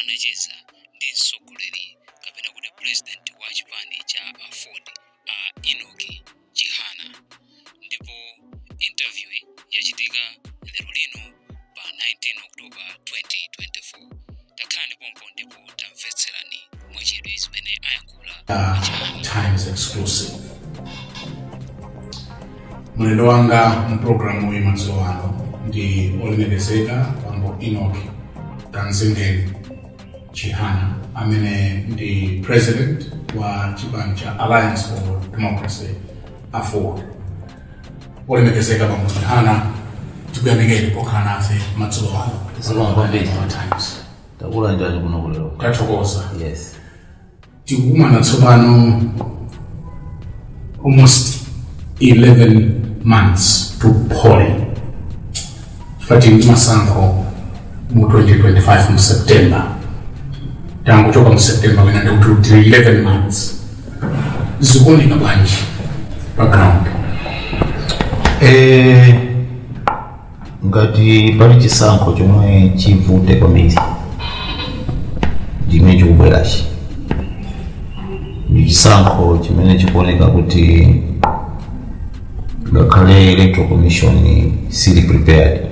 Anacheza ndi mtsogoleri kapena kuti president wa chipani cha AFORD, a Enoch Chihana, ndipo interview yachitika lero lino pa 19 October 2024. Takhalani pompo ndipo tamvetserani mwachidwi zimene ayankhula a Chihana. Times Exclusive. Mlendo wanga mpulogalamu iyi madzulo ano ndi olemekezeka Bambo Enoch Kamzingeni Chihana, amene ndi president wa chipani cha Alliance for Democracy, AFORD. Olemekezeka Bambo Chihana, tikuyamikeni pokhala nafe madzulo ano. Zikomo kwambiri. Pa Times. Takulandirani kuno kulero. Tathokoza. Yes. Tikukumana tsopano almost 11 months to polling. Fati ndi masankho mu 2025 mu September. Tangochoka mu September wena, ndikuti tili 11 months. Zikuoneka bwanji pa ground? Ngati pali chisankho chomwe chivute kwambiri, chimene chikubwerachi ndi chisankho chimene chikuoneka kuti ngakhale Electoral Commission sili prepared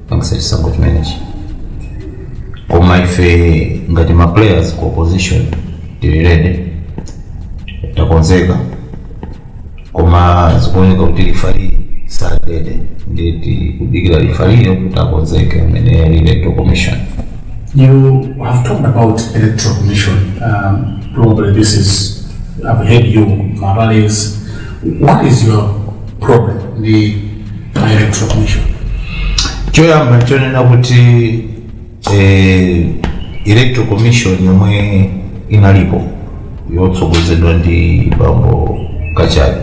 pangisa chisankho chimenechi. Koma ife ngati ma players ku opposition tili ready, takonzeka. Koma zikuoneka kuti referee sali ready, nditi kudikira referee kuti akonzeke, amene ali Electoral Commission. You have talked about Electoral Commission. Probably this is, I've heard you ma rallies. What is your problem, the Electoral Commission? Choyamba nchonena kuti Electoral Commission yomwe inalipo yotsogozedwa ndi Bambo Kachali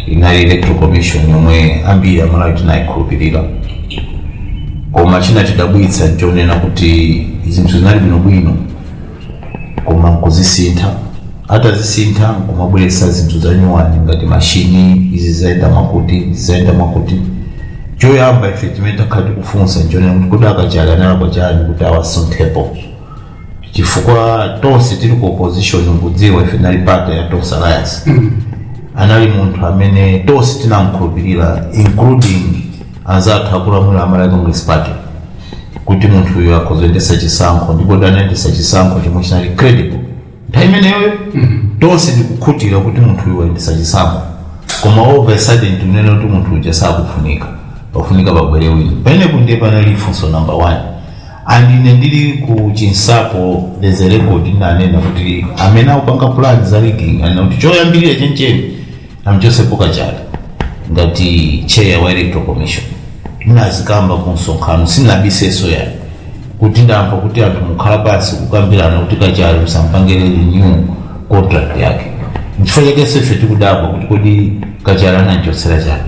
inali Electoral Commission yomwe ambiri Amalawi tinayikhulupirira. Koma chinatidabwitsa nchonena kuti zinthu zinali bwinobwino, koma nkuzisintha. Atazisintha, nkumabweretsa zinthu zanyuwani ngati mashini izi zayenda mwakuti, zayenda mwakuti. Choyamba ife chimene takhala tikufunsa nchonena kuti kodi aKachali analakwa chani kuti awasunthepo? Chifukwa tonse tili ku opposition nkudziwa ife nali part ya Tonse Alliance, anali munthu amene tonse tinamkhulupirira, including anzathu akulamula Amalawi Congress Party, kuti munthu uyu akhozoyendesa chisankho. Ndipo anayendesa chisankho chomwe chinali credible nthawi imeneyoyo. Tonse tikukhutira kuti munthu uyu wayendesa chisankho, koma over a sudden tinene kuti munthu uja sakufunika, pafunika pabwere wina. Pamenepo ndiye panali funso number one. And ine ndili ku Chinsapo, there's a record, ndinanena kuti amene akupanga plan za rigging anena kuti choyambirira chencheni amchosepo Kachali ngati chair wa Electoral Commission. Ndinazikamba ku msonkhano, sinabiseso yani, kuti ndamva kuti anthu mukhala pasi kukambirana kuti Kachali musampangire renew contract yake. Nchifukwa chakenso ife tikudabwa kuti kodi Kachali ananchotsera chani?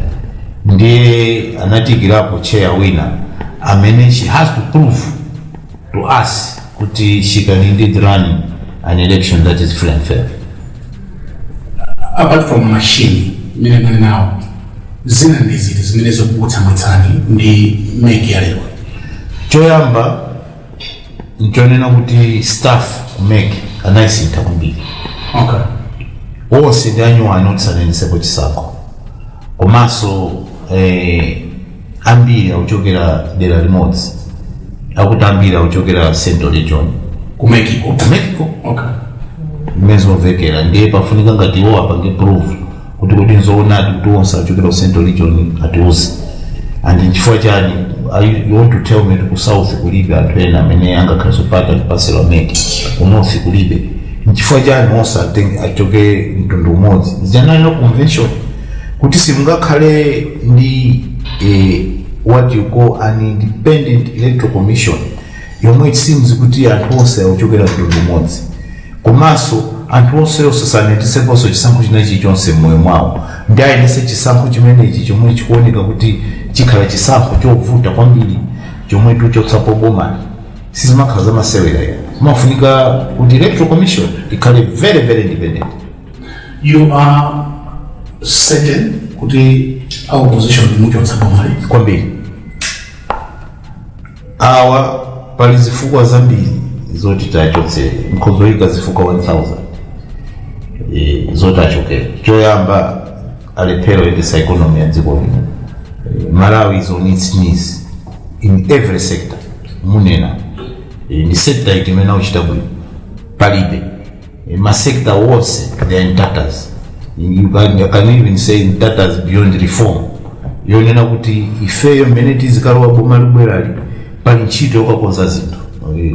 Ndiye anatikirapo chair wina amene she has to prove to us kuti she can indeed run an election that is free and fair. Apart from machine imene muli nawo, zina ndi ziti zimene zikukutsamwitsani ndi MEC ya lero? Choyamba nchonena kuti staff ku MEC anayisintha kwambiri. Onse ndi anyuwani oti sanayendesepo chisankho, komanso ambiri akuchokera dera limodzi, akuti ambiri akuchokera Central Region. Ku MEC ko? Ku MEC ko. Mmene zomvekera, ndiye pafunika ngati iwo apange prove kuti nzoonadi kuti onse achokera ku Central Region, atiuze. And nchifukwa chani? You want to tell me kuti ku South kulibe anthu ena amene angakhalenso part and parcel wa MEC? Ku North kulibe? Nchifukwa chani onse achoke mtundu umodzi? Zijanalira convention kuti simungakhale ndi what you call an independent electoral commission yomwe it seems kuti anthu onse akuchokera mtundu umodzi, komanso anthu onse sanayendeseponso chisankho china chilichonse m'moyo mwawo, ndi ayendese chisankho chimenechi chomwe chikuoneka kuti chikhala chisankho chovuta kwambiri chomwe tichotsapo bomali. Sizimakhala zamasewera ya, zimafunika kuti Electoral Commission ikhale very, very independent. You are certain kuti opposition muchotsa bomali? Kwambiri. Awa pali zifukwa zambiri. Zoti tachotse, nkhozoyika zifukwa 1000 zoti achokere. Choyamba, alephera kuyendetsa economy ya dziko lino. Malawi is on its knees in every sector. Munena ndi sector iti imene akuchita bwino? Palibe. Ma sector wonse, they are in tatters. You can even say in tatters beyond reform. Yonena kuti ifeyo mmene tizikalowa boma libwerali, pali ntchito yokakonza zinthu,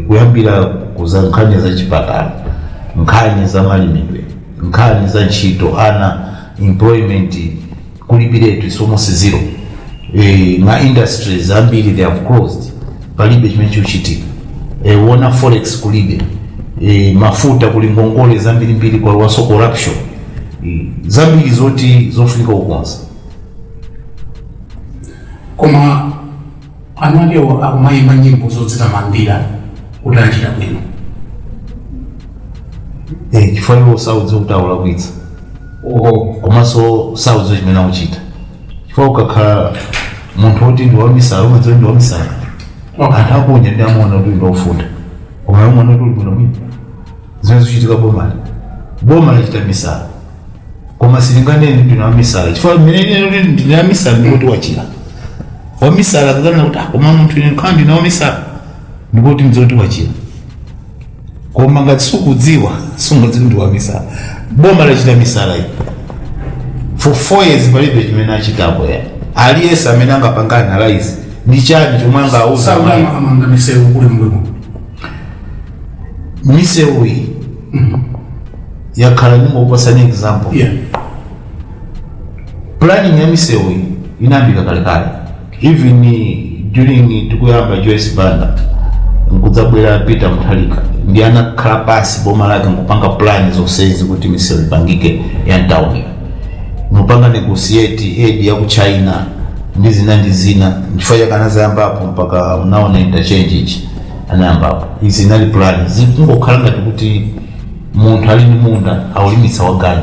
kuyambira kuza nkhani za chipatala, nkhani za malimidwe, nkhani za ntchito, ana employment kulibiretu, is almost zero. Ma industries ambiri, they have closed, palibe chimene chikuchitika. Wona forex kulibe, mafuta kuli ngongole zambirimbiri, kwalowaso corruption, zambiri zoti zofunika kukonza. Koma anu akewo akumayimba nyimbo zodzitamandira kuti achita bwino. Chifukwa iwo saudziwa kuti akulakwitsa. Oho. Komanso saudziwa chimene akuchita, chifukwa ukakhala munthu woti ndi wamisala, umadziwa ndi wamisala. Anthu akunja ndi amaona kuti ndi ofunda, koma iwo kuti uli bwino bwino. Zimene zikuchitika bomali, boma lachita misala, koma silinganene ndine wamisala, chifukwa mmene ine kuti ndine wamisala ndikuti wachira wamisala kakanena kuti, "Ah, koma munthu ine khala ndine wamisala," ndikuti ndizoti wachira. Koma ngati sukudziwa, sungadziwi ndi wamisala. Boma lachita misala iyi for 4 years, palibe chimene achitapo. Ya aliyense amene angapanga analyze, ndi chani chomwe angauza? Sauda amanga misewu kuli mbwino. Misewu iyi yakhala, ndingokupasani example, planning ya misewu iyi inayambika kalekale, even during tikuyamba Joyce Banda, nkudzabwera Peter Mutharika, ndi anakhala pasi boma lake nkupanga plan zonsezi kuti misewu ipangike ya mtawuni, mupanga negotiate aid ya ku China ndi zina ndi zina. Nchifukwa chake anazayambapo mpaka unaona interchange ichi anayambapo. Izi inali plan, zikungokhala ngati kuti munthu ali ndi munda, aulimitsa waganyu.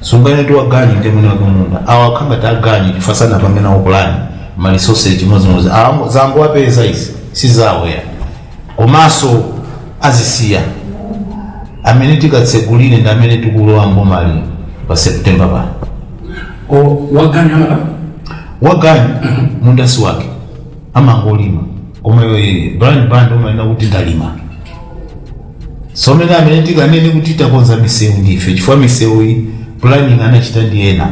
Sungane ndi waganyu ndi mwini wake munda. Awa akhanga aganyu chifukwa sanapange nawo plan, ma resources chimodzimodzi zangowapeza. Izi si zawo ya, komanso azisiya. Amene tikatsegulire ndi amene tikulowa mbomali pa September pano. O waganyu amata Waganyu munda si wake, amangolima, koma iwe Brian Banda umanena kuti ndalima. So amene tikanene kuti takonza misewu ndife, chifukwa misewu iyi planning anachita ndi ena,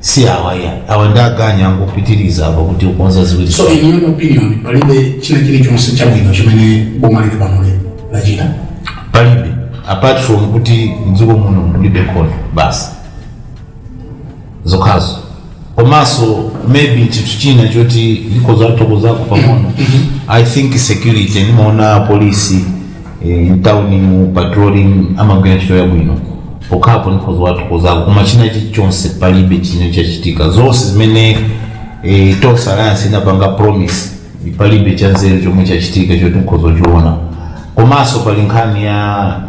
si awa ya. Awa ndi aganyu, angopitiriza apa kuti ukonza ziwiri. So in your opinion, palibe china chilichonse chabwino chimene boma lili pano lachita? Palibe, apart from kuti mdziko muno mulibe nkhondo, basi, zokhazo. Komanso maybe chinthu china choti ndikhoza kuthokozako pang'ono, I think security. Ndimaona polisi in town mu patrolling, amagwira ntchito yabwino. Pokhapo ndikhoza wathokozako, koma china chilichonse palibe chine chachitika. Zonse zimene Tonse Alliance inapanga promise, palibe chanzeru chomwe chachitika choti nkhoza chiona. Komanso pali nkhani ya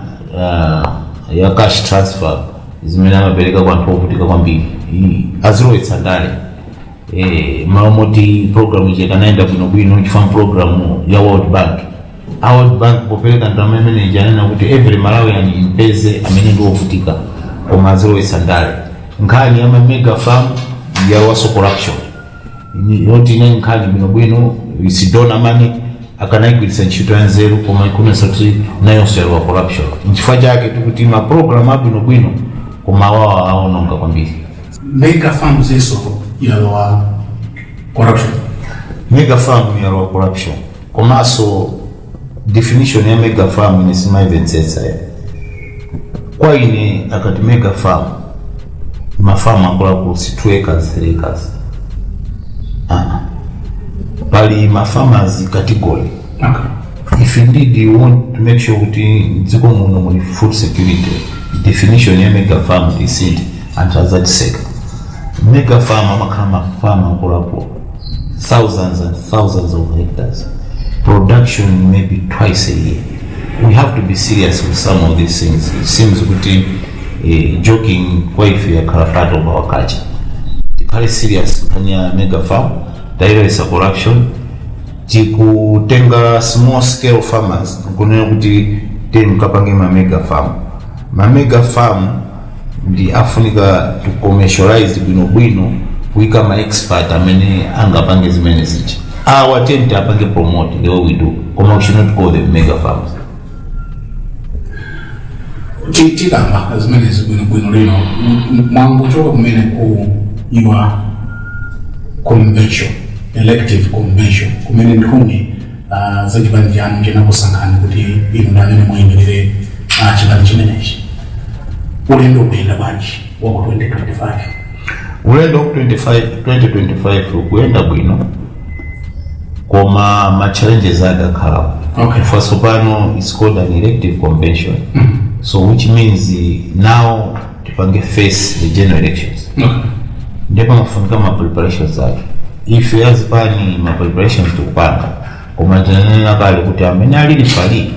cash transfer zimene amapereka kwa anthu ovutika kwambiri. Azilowetsa ndale, malo moti program ije kanayenda bwinobwino, chifukwa program ya World Bank, a World Bank popereka ndalama imene ija anena kuti every Malawian impeze amene ndi ovutika, koma azilowetsa ndale. Nkhani ya mega farm yawaso corruption, yoti ine nkhani bwinobwino, is donor money, akanayigwiritsa ntchito ya nzeru, koma ikunensa kuti nayonso yalowa corruption. Nchifukwa chake tikuti ma program abwinobwino, koma awawa aononga kwambiri. Mega farms iso yalowa corruption? Mega farm yalowa corruption, komanso definition ya mega farm ine simaimvetsetsa. Ya kwa ine, akati mega farm, mafamu akuluakulu, si 2 acres, 3 acres. Ah, pali ma farmers category. If indeed you want to make sure kuti mdziko muno muli food security, definition ya mega farm isinthe. Anthu azatiseka. Mega farm amakhala mafamu akuluakulu, thousands and thousands of hectares, production maybe twice a year. We have to be serious with some of these things. It seems kuti joking kwa ife yakhala part of our culture. Tikhale serious. Nkhani ya mega farm tayilowetsa corruption. Tikutenga small scale farmers nkunena kuti Tiye mukapange ma mega farm. Ma mega farm ndi afunika to commercialize bwinobwino, kuyika ma expert amene angapange zimene zija. Awa tiye apange promote the way we do, koma we should not call them mega farms. Tikamba zimenezi bwinobwino lino. Mwangochoka kumene ku your convention, elective convention, kumene nthumwi za chipani chanu chinakusankhani kuti inu ndi amene muyimirire chipani chimenechi. Ulendo ukuyenda bwanji waku 2025? Ulendo wa 25 2025 ukuyenda bwino, koma ma challenges ake akhalapo. First pano it's called an elective convention, so which means now tipange face the general elections. Ndipo pamafunika ma preparations ake. Ife azipani ma preparations tikupanga, koma tinanena kale kuti amene ali referee,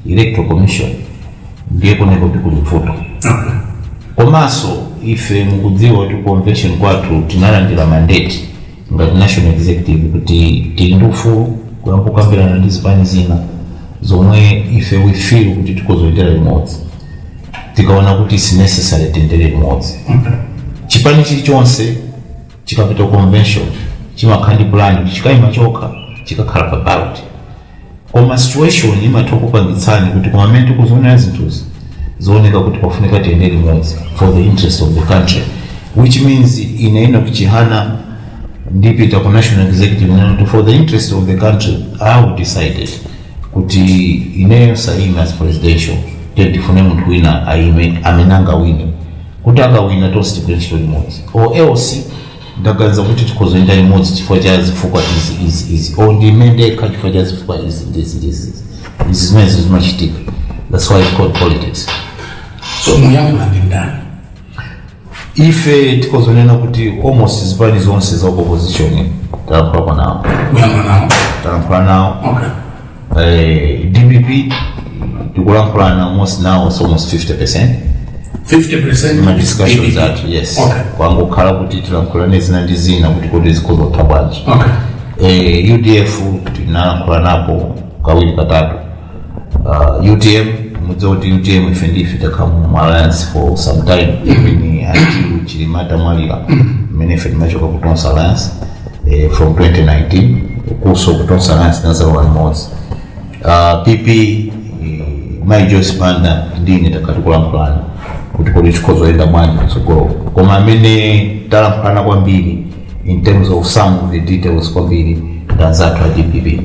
Electoral Commission, ndiye kuneko kuti kuli vuto. Komanso ife mukudziwa kuti convention kwathu tinalandira mandate ngati national executive kuti tili ndi ufulu kuyamba kukambirana ndi zipani zina zomwe ife we feel kuti tikozoyendera limodzi, tikaona kuti it's necessary tiyendere limodzi. Chipani chilichonse chikapita convention chimakhala ndi plan kuti chikayima chokha, chikakhala pa ballot, koma situation imatha kupangitsani kuti koma amene tikuzionera zinthuzi zioneka kuti pafunika tiyende limodzi for the interest of the country, which means ine Enoch Chihana ndipita ku national executive nena kuti for the interest of the country I have decided kuti ineyo saime as presidential, tiye tifune munthu wina aime amene angawine, kuti akawina tonse tigwire ntchito limodzi, or else ndaganiza kuti tikhozoyenda limodzi chifukwa cha zifukwa izi, izi, izi, or ndime ndekha chifukwa cha zifukwa izi ndizi ndizi izi. Zimene zimachitika, that's why it's called politics. So muyankhula ndi ndani? Ife tikozonena kuti almost zipani zonse za opposition talankhulako nawo. Muyankhula nawo? Talankhula nawo. DPP tikulankhulana almost now, it's almost 50%. 50%? Ma discussions athu, yes. Kwangokhala kuti tilankhulane zina ndi zina kuti zikhozotha bwanji. UDF tinalankhula napo kawiri katatu. UTM, mudziwa kuti UTM ife ndife takhala mu alliance for some time, even until Chilima atamwalira, mmene ife timachoka ku Tonse Alliance from 2019 kuso ku Tonse Alliance tinazalowa limodzi. PP, Mai Joyce Banda ndine takati kulankhulana kuti kodi tikhozoyenda bwanji kutsogolo, koma amene talankhulana kwambiri in terms of some of the details kwambiri ndi anzathu a DPP.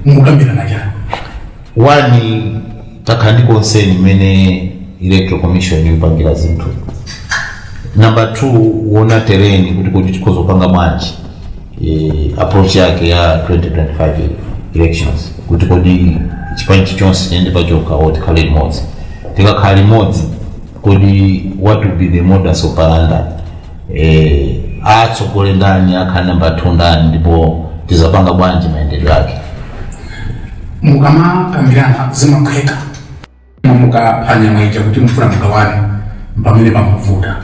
Mukukambirana chani? One, takhala ndi concern imene Electoral Commission ikupangira zinthu. Number two, kuona terrain kuti tikhozopanga bwanji approach yake ya 2025 elections, kuti kodi chipani chonse chiyende pachokha or tikhale limodzi? Tikakhala limodzi, kodi what will be the modus operandi? Atsogole ndani, akhala number two ndani, ndipo tizapanga bwanji mayendedwe ake? Mukamakambirana zimakhweka, mukaphwanya mwaija kuti mufuna mugawane pamene pamavuta,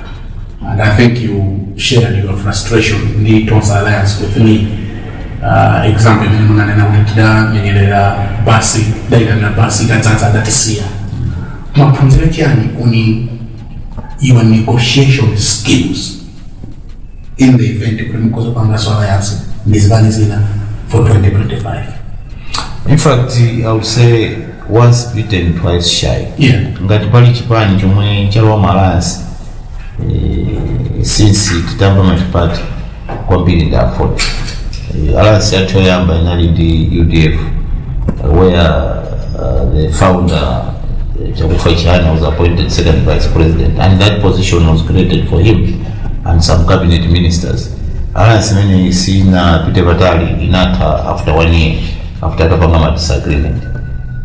and I think you shared your frustration ndi Tonse Alliance with me. Example imene munanena kuti tidamenyerera basi, dayitanira basi itadzadza, adatisiya. Mwaphunzira chiyani on your negotiation skills in the event kuti mukozopangaso alliance ndi zipani zina for 2025? In fact, I would say once bitten, twice shy. Ngati pali chipani chomwe chalowa mu alliance since titamba multiparty kwambiri ndi AFORD. Alliance yathu yoyamba inali ndi UDF, where the founder Chakufwa Chihana was appointed second vice president, and that position was created for him and some cabinet ministers. Alliance imene sinapite patali, inatha after one year after atapanga ma disagreement.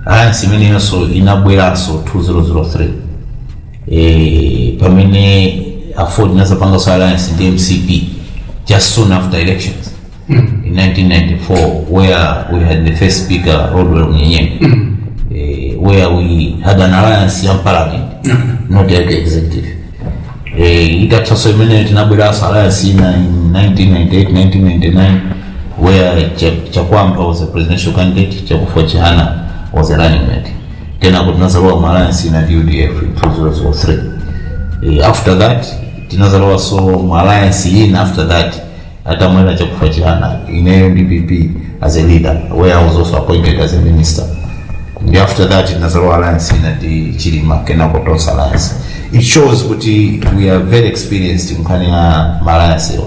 Alliance imeneyonso inabweranso 2003, pamene AFORD inazapanganso alliance ndi MCP just soon after elections in 1994, where we had the first speaker, Rodwell Munyenyembe, where we had an alliance ya parliament, not like executive. Itathaso imene tinabweranso alliance ina in 1998 1999, where Chakwamba was a presidential candidate, Chakufwa Chihana was a running mate. Kenako tinazalowa mu alliance ina ndi UDF in 2003. After that tinazalowa so mu alliance ina after that atamwalira Chakufwa Chihana, ineyo ndi VP as a leader, where I was also appointed as a minister. And after that tinazalowa alliance ina ndi Chilima, kenako Tonse Alliance. It shows kuti we are very experienced nkhani ya ma alliance,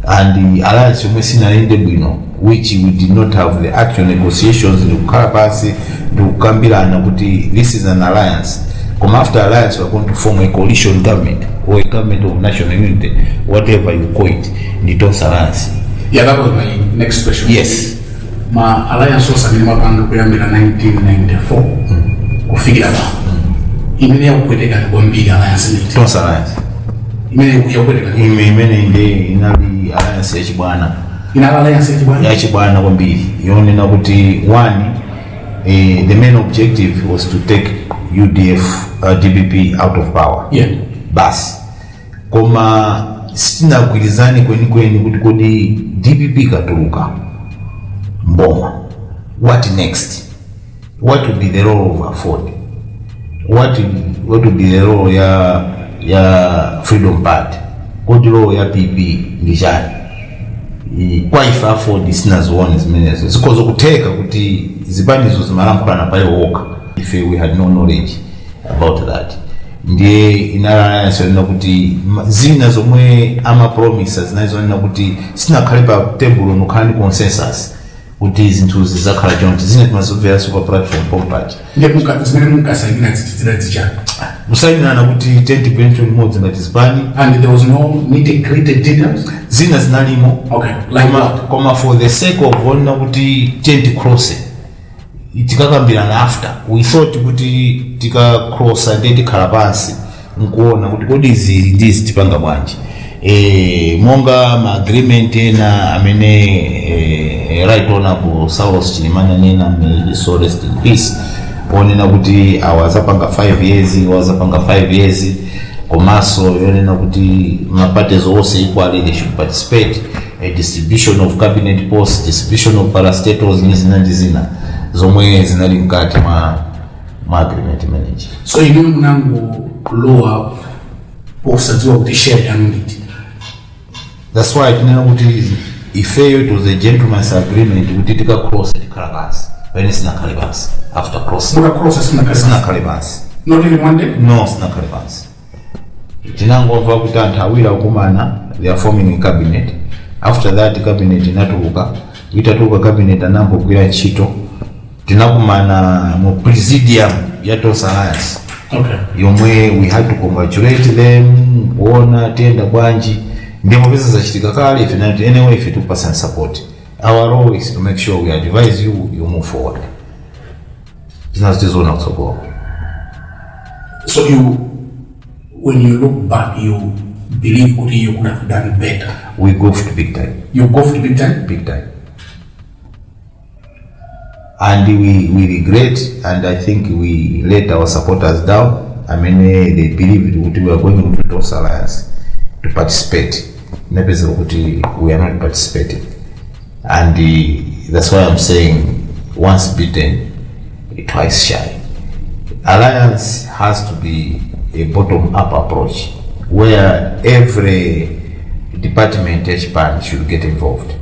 and the alliance yomwe sinayende bwino, which we did not have the actual negotiations ndikukhala pansi ndikukambirana kuti this is an alliance, koma after alliance we are going to form a coalition government or a government of national unity, whatever you call it, ndi Tonse Alliance. Yeah, that was my next question. Yes. Ma alliance onse amene mapanga kuyambira 1994 kufikira pa imene yakupwetekani kwambiri, alliance nditi? Tonse Alliance. Imene yakupwetekani? Imene ndi inali alliance yachibwana. Inali alliance yachibwana? Yachibwana kwambiri, yonena kuti one, the main objective was to take UDF, DPP out of power. Basi, koma sitinagwirizane kwenikweni kuti kodi DPP ikatuluka mboma, what next? What will be the role of AFORD? What will be the role ya Freedom Party? Kodi role ya PP ndi chani? Kwa ife AFORD sinazione zimenezo. Zikhoza kutheka kuti zipanizo zimalankhulana pa iwo okha, ife we had no knowledge about that. Ndiye inali alliance yonena kuti zina zomwe amapromisa zinali zonena kuti sinakhale pa table nokhala ndi consensus kuti zinthu zizakhala chonchi. Zina timazimveranso pa platform pompaja. Ndiye zimene munkasayinira zidali Kusayinirana kuti 10 limodzi ngati zipani. And there was no nitty gritty details? Zina zinalimo. Okay, like Koma, what? koma for the sake of onena kuti 10 cross tikakambirana after, we thought kuti tikacrossa ndiye tikhala pansi nkuona kuti kodi izi ndizi tipanga bwanji. Monga ma agreement ena amene Right Honorable Saulos Chilima ananena, may his soul rest in peace, onena kuti awa azapanga 5 years, awa azapanga 5 years, komanso yonena kuti ma parties onse equally they should participate, a distribution of cabinet posts, distribution of parastatals ndi zina ndi zina zomwe zinali mkati mwa agreement imeneyi. So inuyo munangolowa posadziwa kuti share yanu nditi? That's why tinena kuti ifeyo it was a gentleman's agreement kuti tikacross tikhala pansi, pamene sinakhale pansi after crossing. Mutacrossa sinakhale? Sinakhale pansi. Not even one day? No, sinakhale pansi. Tinangomva kuti anthu awiri akukumana, they are forming a cabinet. After that cabinet inatuluka. Itatuluka cabinet, anambogwira ntchito, tinakumana mu presidium ya Tonse Alliance yomwe we had to congratulate them, kuona tiyenda bwanji. Ndipo pesa zachitika kale, ife nati anyway ife tikupasani support. Our role is to make sure we advise you, you move forward, zinazo tizoona kutsogolo. So you, when you look back, you believe kuti you could have done better? We goofed big time. You goofed big time? Big time, and we regret, and I think we let our supporters down. I mean, they believed kuti we are going into Tonse Alliance to participate, napeza kuti we are not participating. And that's why I'm saying once bitten, twice shy. Alliance has to be a bottom up approach where every department ya chipani should get involved.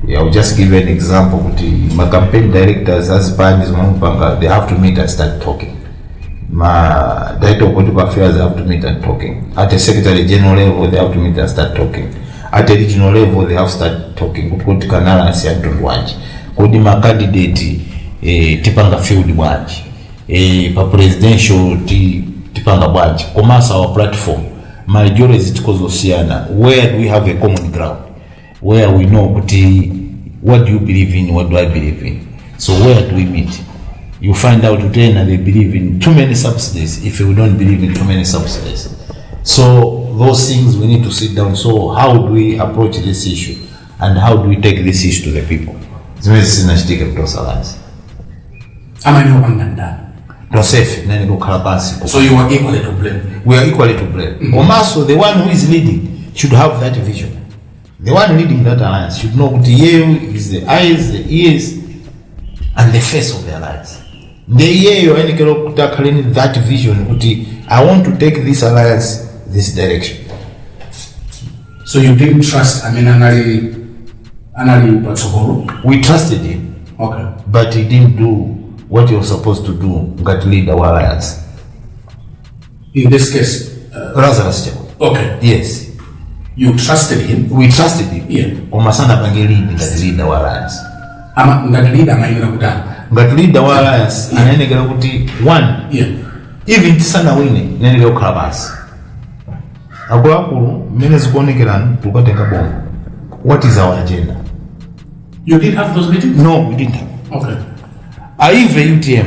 Yeah, I'll just give you an example kuti ma campaign directors azipani zomwe they have to meet and start talking, ma director of political affairs have to meet and talking, at a secretary general level they have to meet and start talking, at a regional level they have to start talking kuti kuti kana alliance ya mtundu wanji, kodi ma candidate tipanga field bwanji, pa presidential tipanga bwanji, komanso our platform, ma ideologies tikozosiyana, where do we have a common ground where we know kuti what do you believe in, what do I believe in? So where do we meet? You find out kuti ena they believe in too many subsidies, if we don't believe in too many subsidies. So those things we need to sit down. So how do we approach this issue and how do we take this issue to the people? Zimene sizinachitike mu Tonse Alliance. Amene opanga ndani? Tonsefe nani kukhala pansi. So you are equally to blame? We are equally to blame. Komanso the one who is leading should have that vision. The one leading that alliance should know kuti iyeyo is the eyes, the ears and the face of the alliance. Nde iyeyo ayenekera kuti akhale ni that vision kuti I want to take this alliance this direction. So you didn't trust amene anali patsogolo? We trusted him, but he didn't do what he was supposed to do ngati leader wa alliance. In this case, Lazarus Chakwera. Yes. You trusted him. We trusted him, koma sanapange lead ngati leader wa alliance. Ngati leader amayenera kutani? Ngati leader wa alliance anayenekera kuti one, even tisanawine, inayenekera kukhala pansi, akuluakulu, mmene zikuonekerani tikukatenga boma, what is our agenda? You did have those meetings? No, we didn't have. Aive UTM,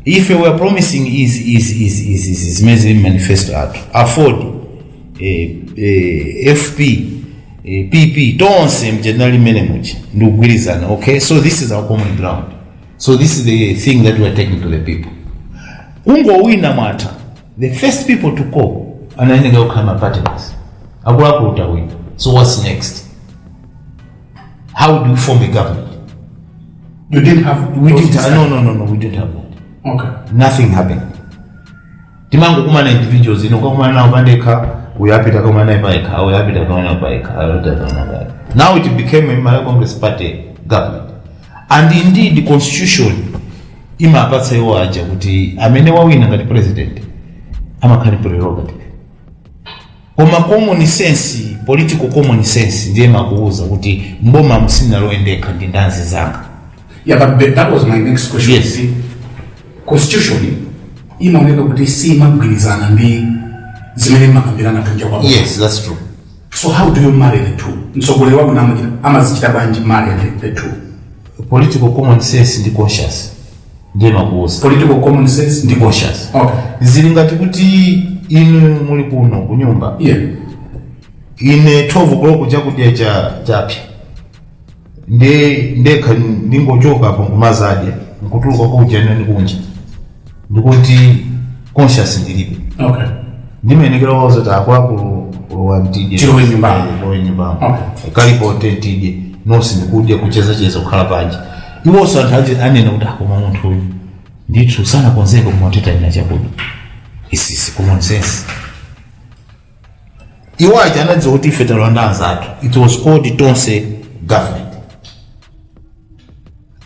if we were promising is zimene zili manifesto athu, AFORD, FP, PP, tonse mjenali mmene muja ndikugwirizana. Okay, so this is our common ground, so this is the thing that we are taking to the people. Kungowina mwatha, the first people to call anayeneka kukhala ma partners. Akuluakulu, tawina, so what's next? How do we form a government? You didn't have We those didn't. discussions? No, we didn't have that. Nothing happened. Timangokumana individuals, ino kakumana nawo pandekha, uyo apita kakumana naye payekha, uyo apita kakumana naye payekha, uyo apita kakumana naye payekha. Now it became a Malawi Congress Party government, and indeed the constitution imapatsa iwo aja kuti amene wawina ngati president amakhala prerogative, koma common sense, political common sense ndiye makuuza kuti mboma musinalowe ndekha ndi ndanzi zanga. Yeah, but that was my next question. Yes. See, constitution imaoneka kuti simagwirizana ndi zimene makambirana kunja kwa boma. Yes, that's true. So how do you marry the two? Mtsogoleri wako amazichita bwanji marry the two? Political common sense ndi conscious ndiye makuuza. Political common sense ndi Conscious. Okay. Zili ngati kuti inu muli kuno kunyumba, ine 12 o'clock chakudya cha chapya, nde ndekha ndingochoka apo nkumazadya, nkutuluka kudya nani kunja, ndikuti conscious ndilibe. Ndimenekera wauza kuti akuluakulu, lowa mtidye. Tilowe nyumbamo. Eh, lowe nyumbamo. Okay. Kalipo tidye nonse, ndikudya, kuchezacheza, kukhala panja. Iwonso anthu anena kuti akoma munthu uyu ndithu sanakonzeke kumoteta ina chakudya. This is common sense. Iwo aja anadziwa kuti ife talonda anzathu. It was called Tonse government.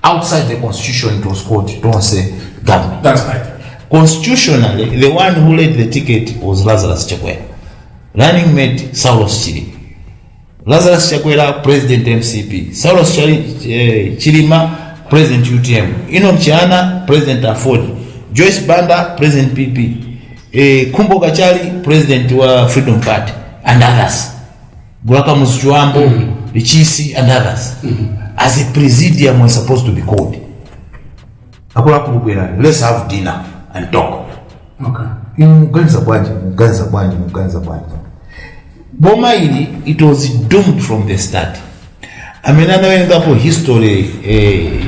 Outside the constitution, it was called Tonse government. That's right. Constitutionally, the one who led the ticket was Lazarus Chakwera, running mate Saulos Chilima. Lazarus Chakwera, president MCP; Saulos Chilima, president UTM; Enoch Chihana, president AFORD; Joyce Banda, president PP; Khumbo Kachali, president wa Freedom Party, and others, Bulaka Chibambo, Chisi and others. As a presidium were supposed to be called, akuluakulu bwerani, let's have dinner and talk. Inu muganiza bwanji? Muganiza bwanji? Muganiza bwanji? Boma ili, it was doomed from the start. Amene anawerengapo history,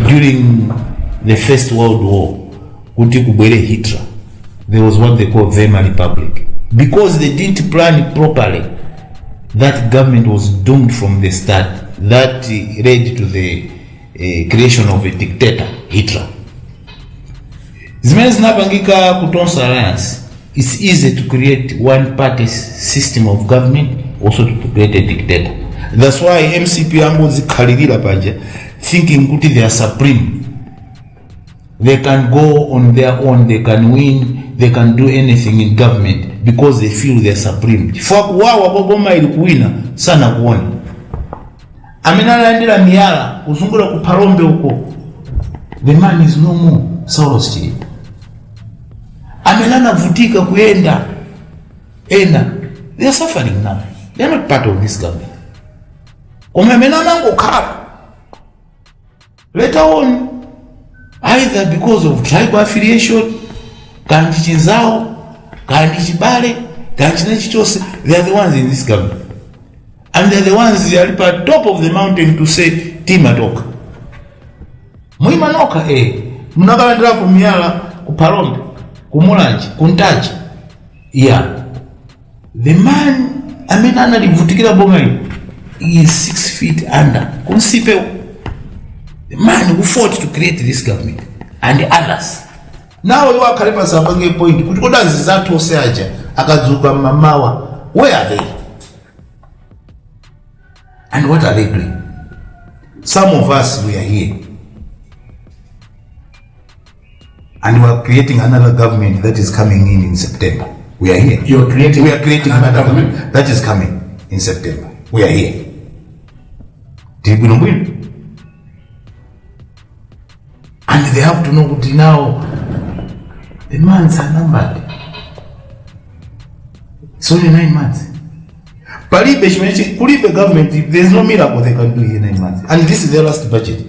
during the First World War, kuti kubwere Hitler, there was what they call Weimar Republic. Because they didn't plan properly, that government was doomed from the start. That led to the creation of a dictator, Hitler. Zimene zinapangika ku Tonse Alliance, it's easy to create one party system of government, also to create a dictator. That's why MCP angozikhalirira paja, thinking kuti they are supreme, they can go on their own, they can win, they can do anything in government because they feel they are supreme. Chifukwa kuwawa kwa boma ili kuwina sana kuona amene analandira miyala kuzungulira ku Phalombe uko, the man is no more, Saulos Chilima. Amene anavutika kuyenda ena, they are suffering now, they are not part of this government. Koma amene amangokhala later on, either because of tribal affiliation, kandi chinzawo, kandi chibale, kandi china chichonse, they are the ones in this government and they are the ones ali pa top of the mountain to say timatoka muimanoka. Munakalandirapo miyala ku Phalombe, ku Mulanje, ku Ntaja. Yeah, the man amene analivutikira boma ili is 6 feet under kunsipewo, the man who fought to create this government and others. Nawo iwo akhale pansi, apange point kuti kodi azinzathu onse aja akadzuka mmamawa, where are they and what are they doing? Some of us, we are here and we are creating another government that is coming in September. We are here. You are creating We are creating another another government? Government that is coming in September. We are here, tili bwinobwino, and they have to know kuti now the months are numbered. It's only 9 months. Palibe chimene kulibe government. There is no miracle they can do here 9 months, and this is their last budget,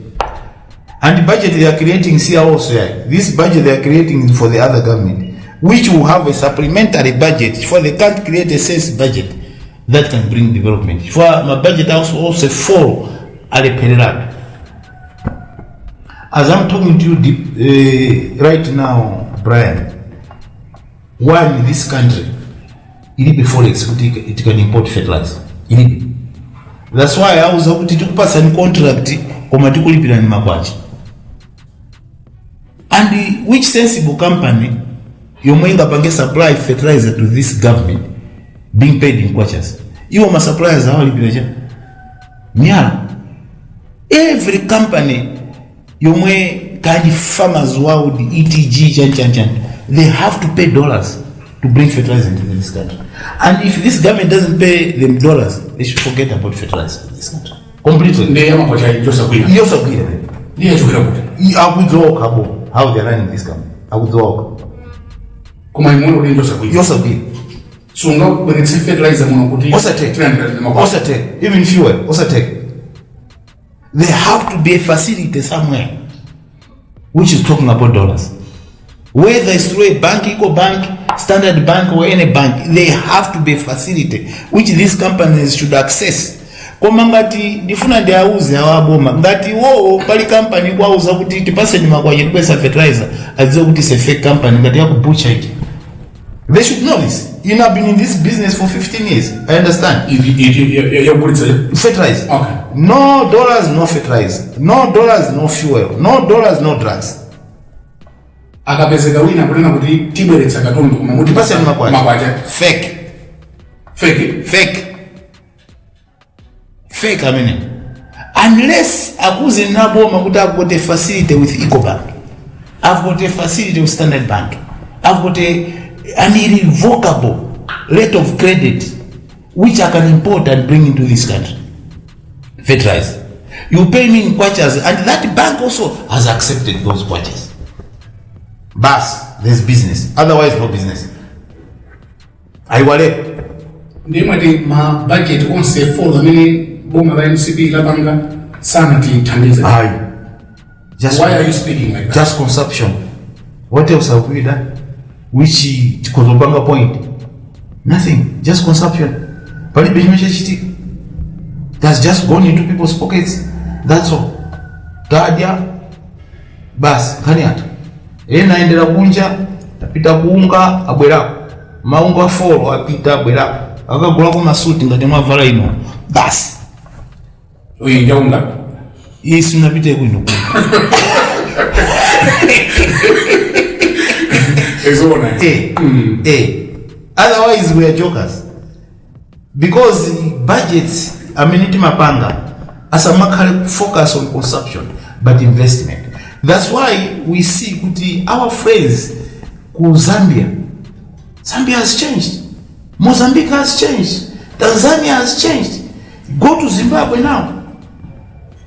and the budget they are creating, see also, yeah, this budget they are creating is for the other government, which will have a supplementary budget, for they can't create a sense budget that can bring development. For ma budget also fall alephererabe. As I'm talking to you deep, right now, Brian, one, this country ilibe forex kuti it can import fertilizer. Ilibe. That's why auza kuti tikupasani contract koma tikulipirani makwacha. And which sensible company yomwe ingapange supply fertilizer to this government being paid in kwachas? Iwo ma suppliers awalipira cha miyala. Every company yomwe kandi Farmers World, etc, chan chan chan, they have to pay dollars to bring fertilizer into this country. And if this government doesn't pay them dollars, they should forget about fertilizer in this country completely. Ndiye yamakwacha yosagwira. Yosagwira. Ndiye yachokera kuti? Akudzoka bo how they are running this company, akudzoka. Koma imuona kuti ndosagwira? Yosagwira. Sungabweretse fertilizer muno kuti Osateka. tilandira makwacha. Osateka. Even fuel osateka. There have to be a facility somewhere which is talking about dollars, whether it's through a bank, Eco Bank, Standard Bank or any bank. There have to be a facility which these companies should access. Koma ngati ndifuna ndiauze awaboma, ngati iwowo pali company kuauza kuti tipaseni makwacha tibwesa fertilizer, adziwe kuti it's a fake company ngati yakubucha iji. They should know this. I've been in this business for 15 years. I understand. Yakugulitsa Fertilizer. Okay. No dollars, no fertilizer. No dollars, no fuel. No dollars, no drugs. Akapezeka wina kunena kuti tibweretsa katundu koma kuti Tipaseni makwacha. Makwacha. Fake. Fake. Fake. Fake, I mean. Unless akuze naboma kuti I've got a facility with EcoBank. I've got a facility with Standard Bank. I've got an irrevocable rate of credit which I can import and bring into this country. Fertilizer. You pay me in kwachas, and that bank also has accepted those kwachas. Bas, there's business. Otherwise, no business. Aiwale. Ndiye mwati ma budget onse four amene boma la MCP lapanga sanatithandize? Aye. Just Why are you speaking like that? Just consumption. What else have we done? Which tikozopanga point? Nothing. Just consumption. Palibe chimene chachitika. That's just gone into people's pockets. That's all. Tadya basi, nkhani ata. Ena ayendera kunja, apita kuunga, abwerako. Maunga four apita, abwerako. Akagulako masuti ngati mwavala ino. Basi. Uyi njaunga. Iyi sinapite kwino. Ezona. Eh, eh. Otherwise we are jokers. Because budgets amene timapanga asamakhale focus on consumption but investment. That's why we see kuti our friends ku Zambia, Zambia has changed. Mozambique has changed. Tanzania has changed. Go to Zimbabwe now.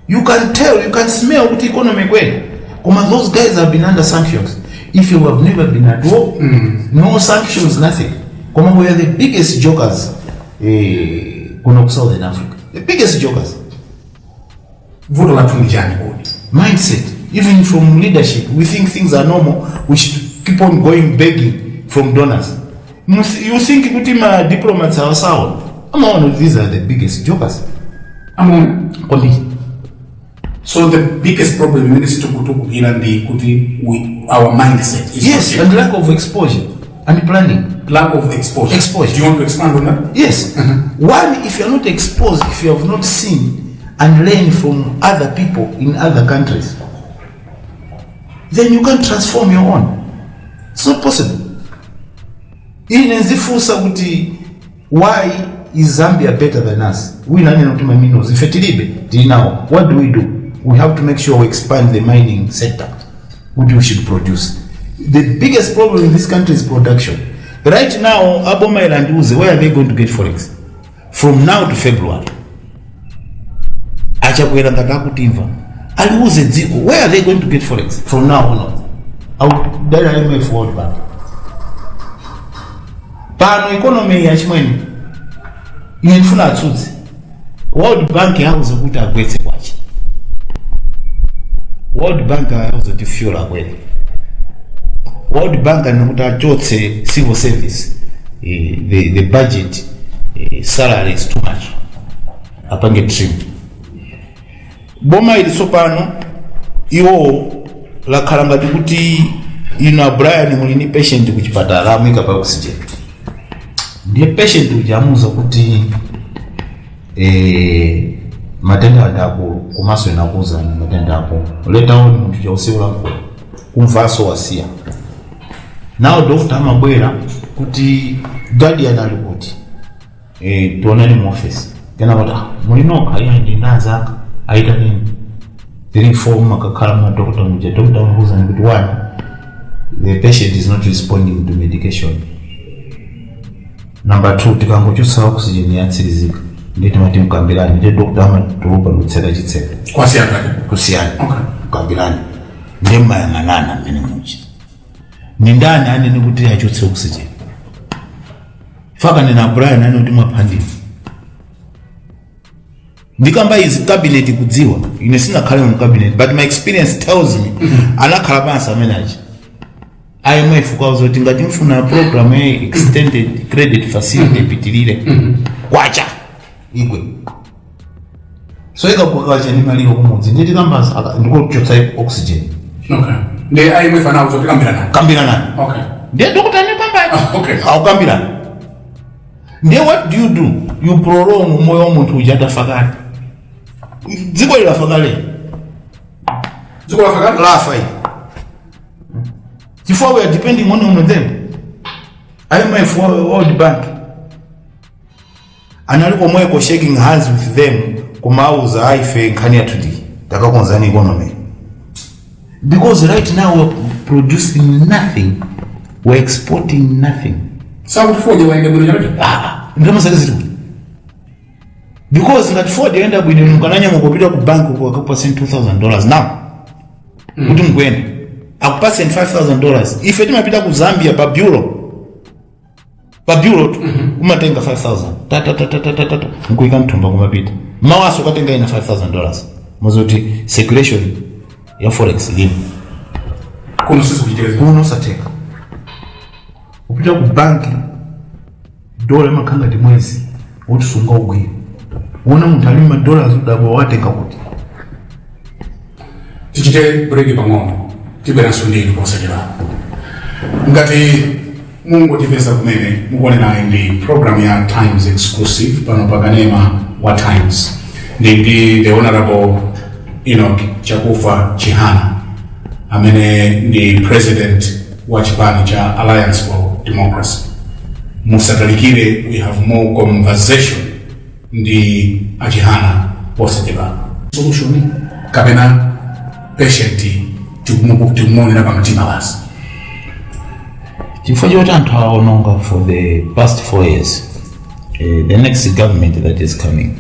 You can tell, you can smell kuti economy kwenu. Koma those guys have been under sanctions. If you have never been at war, no sanctions, nothing. Koma we are the biggest jokers, kuno ku Southern Africa. The biggest jokers. Vuto lathu ndi chani kodi? Mindset. Even from leadership, we think things are normal. We should keep on going begging from donors. You think kuti ma diplomats are sound? Amaona these are the biggest jokers. Amaona. Kwambiri. So the biggest problem imene sitikutukukira ndi kuti our mindset is Yes, not and lack of exposure and planning. Lack of exposure. Exposure. Do you want to expand on that? Yes. One, if you're not exposed, if you have not seen and learned from other people in other countries, then you can't transform your own. It's not possible. Ine nzifunsa kuti, why is Zambia better than us? Wina anena kuti ma minerals ife tilibe, tili nawo. What do we do? We have to make sure we expand the mining sector kuti we should produce. The biggest problem in this country is production right now. Aboma ilandiuze, where are they going to get forex from now to February? Achakwera ngati akutimva, aliuze dziko, where are they going to get forex from now onwards? Audali IMF, World Bank. Pano economy yachimwene, ine ndifuna atsutse. World Bank yauza kuti agwetse kwacha. World Bank yauza kuti fuel akwere. World Bank anena achotse civil service, the budget, salary is too much, apange trim. Boma ili tsopano iwo lakhala ngati kuti inu a Brian muli ni patient kuchipatala, amuyika pa oxygen. Ndiye patient uja amuuza kuti matenda andi akulu, komanso inakuza matenda akulu. Later on munthu chausiula nkulu, kumvaso wasiya. Nawo doctor amabwera kuti, "Guardian ali kuti?" "Tionani mu office." Kena kuti, "Ah, muli nokha?" "Iya, ndi anzanga." "Aita nini?" 3 4 makakhala mwa doctor muja. Doctor amakuuzani kuti, one, the patient is not responding to medication. Number two, tikangochotsa oxygen yatsirizika. Ndiye timati mkambirani. Ndiye doctor amatuluka ndikutseka chitseko. Kwasiyana kake. Kusiyana. Mkambirani. Ndiye mmayang'anana mmene muja, ni ndani anene kuti achotse oxygen? Faka nena Brian ane kuti mwaphandira. Ndikamba izi cabinet kudziwa. Ine sinakhale mu cabinet, but my experience tells me anakhala pansi amene achi IMF kwauza kuti ngati mfuna program ya extended credit facility ipitirire, kwacha igwe. So ikagwa kwacha ndi maliro kumudzi. Ndiye tikamba ndikuchotsa oxygen. Okay, ndi IMF anawo zotikambirana. Kambirana. Ndiye dokota nepambayo. Akukambirana. Ndiye what do you do? You prolong moyo wa munthu uja atafa kale. Dziko lilafa kale. Dziko lafa kale. Lafa ili, chifukwa we are depending on them. IMF, World Bank anali komweko shaking hands with them, kumauza, "Aife nkhani yathu ndi takakonzani economy," because right now we're producing nothing, we're exporting nothing. Sakuti fodya waende bwino chakacho. Ah, ndalama zake zili kuti? Because ngati fodya yenda bwino, mukananyamuka kupita ku bank uko, akakupaseni $2000 now kuti mukuyenda, akupaseni $5000. Ife timapita ku Zambia pa bureau, pa bureau tu umatenga 5000 ta ta ta ta ta ta ta, nkuika mthumba, kumapita mawaso ukatenga ina $5000, muzoti circulation ya forex ilimo. Kuno sizikuchitika. Kuno satheka. Upita ku banki, dola imakhala ngati mwezi woti sunga ugwire. Uona munthu ali madollars, udabwa watenga kuti. Tichite break pang'ono, tibweranso ndinu posachedwa. Ngati mungotipeza kumene, mukuonenayi ndi program ya Times Exclusive pano pa kanema wa Times. Ndi the Honorable Enoch Chakufa Chihana, amene ndi president wa chipani cha Alliance for Democracy. Musatalikire, we have more conversation ndi achihana posachedwa. Solution kapena patient tikumuonera pamtima basi? Chifukwa choti anthu aononga for the past 4 years, the next government that is coming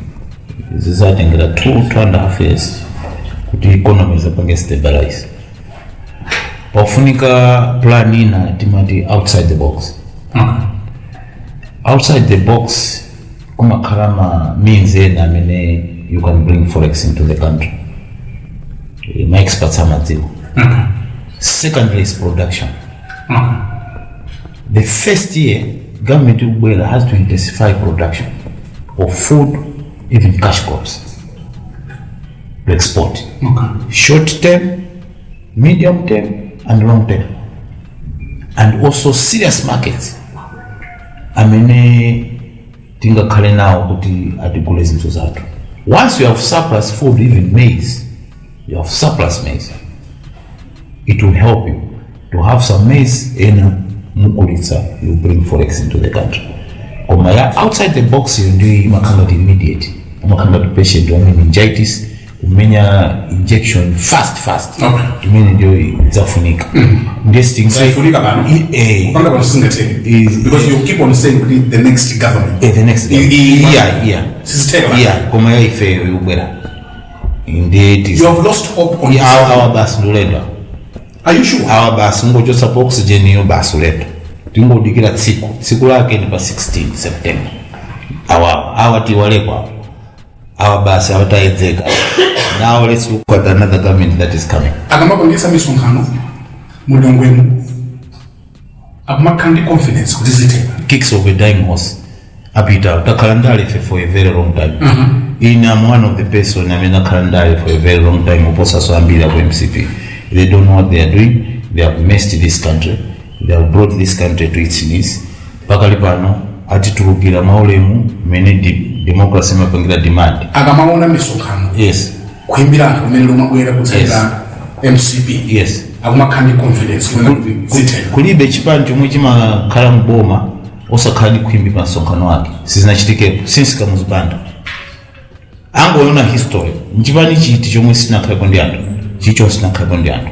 zizatengera 2, 2.5 years kuti economy zapange stabilize. Pafunika plan ina timati outside the box. Outside the box kumakhala ma means ena amene you can bring forex into the country. Ma experts amadziwa. Secondly is production. The first year government ikubwera has to intensify production of food, even cash crops to export. Short term, medium term and long term, and also serious markets amene tingakhale nawo kuti atigule zinthu zathu. Once you have surplus food, even maize, you have surplus maize, it will help you. To have some maize, ena mugulitsa, you bring forex into the country. Koma ya outside the box iyo ndiyo imakhala ngati immediate, imakhala ngati patient wa meningitis, kumenya injection fast fast. Imene ndiyo idzafunika. Ndiye Sifunika pano. Kupanga pano singatheke. Because you keep on saying kuti the next government. Eh, the next yeah. Sizitheka pano. Yeah, koma ya ifeyo ikubwera ndiye You have lost hope on this. Awa basi ndulendo. Are you sure? Awa basi ngochotsa pa oxygen iyo, basi ulendo. Tingodikira tsiku, tsiku lake ni pa 16 September. Awa tiwalekwa awa, awa basi awatayedzeka. Now let's look at another government that is coming. Akamapangisa misonkhano mulongwemu, akumakhala ndi confidence kuti zitheka? Kicks of a dying horse. Apita takhala ndale ife for a very long time. Ine am one of the person amene akhala ndale for a very long time oposaso ambiri aku MCP. They don't know what they are doing. They have messed this country. They have brought this country to its knees. Pakali pano atitulukira maulemu mmene democracy imapangira demand. Akamaona misonkhano, kuimbira anthu kumene lomabwera kutsatira MCP, akumakhala ndi confidence kuona kuti zitheka? Kulibe chipani chomwe chimakhala mboma osakhala ndi khwimbi pa msonkhano wake. Sizinachitikepo since Kamuzu Banda. Angoona history, nchipani chiti chomwe sinakhalepo ndi anthu? Chichonse sinakhalepo ndi anthu.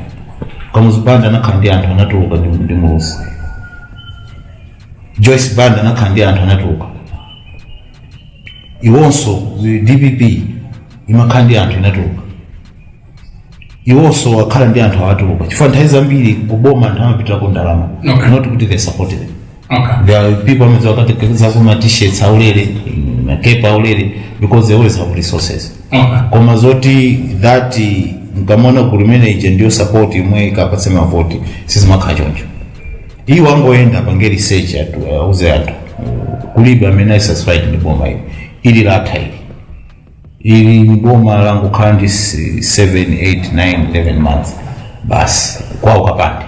Kamuzu Banda anakhala ndi anthu, anatuluka ndi Muluzi. Joyce Banda anakhala ndi anthu, anatuluka. Iwonso the DPP imakhala ndi anthu, inatuluka. Iwonso akhala ndi anthu, awatuluka, chifukwa nthawi zambiri kuboma anthu amapitako ndalama, not kuti they support them. There are people amene wakatekeza kuma T-shirts aulere, makepa aulere, because they always have resources. Koma zoti that nkamona gulu manager ndiyo support imwe ikapatse mavoti, sizimakhala choncho. Iwo angoyenda apange research, atu auze anthu kulibe amene ali satisfied ndi boma ili. Ili latha ili. Ili ni boma langokhala ndi 7, 8, 9, 11 months, basi, kwawo kapande.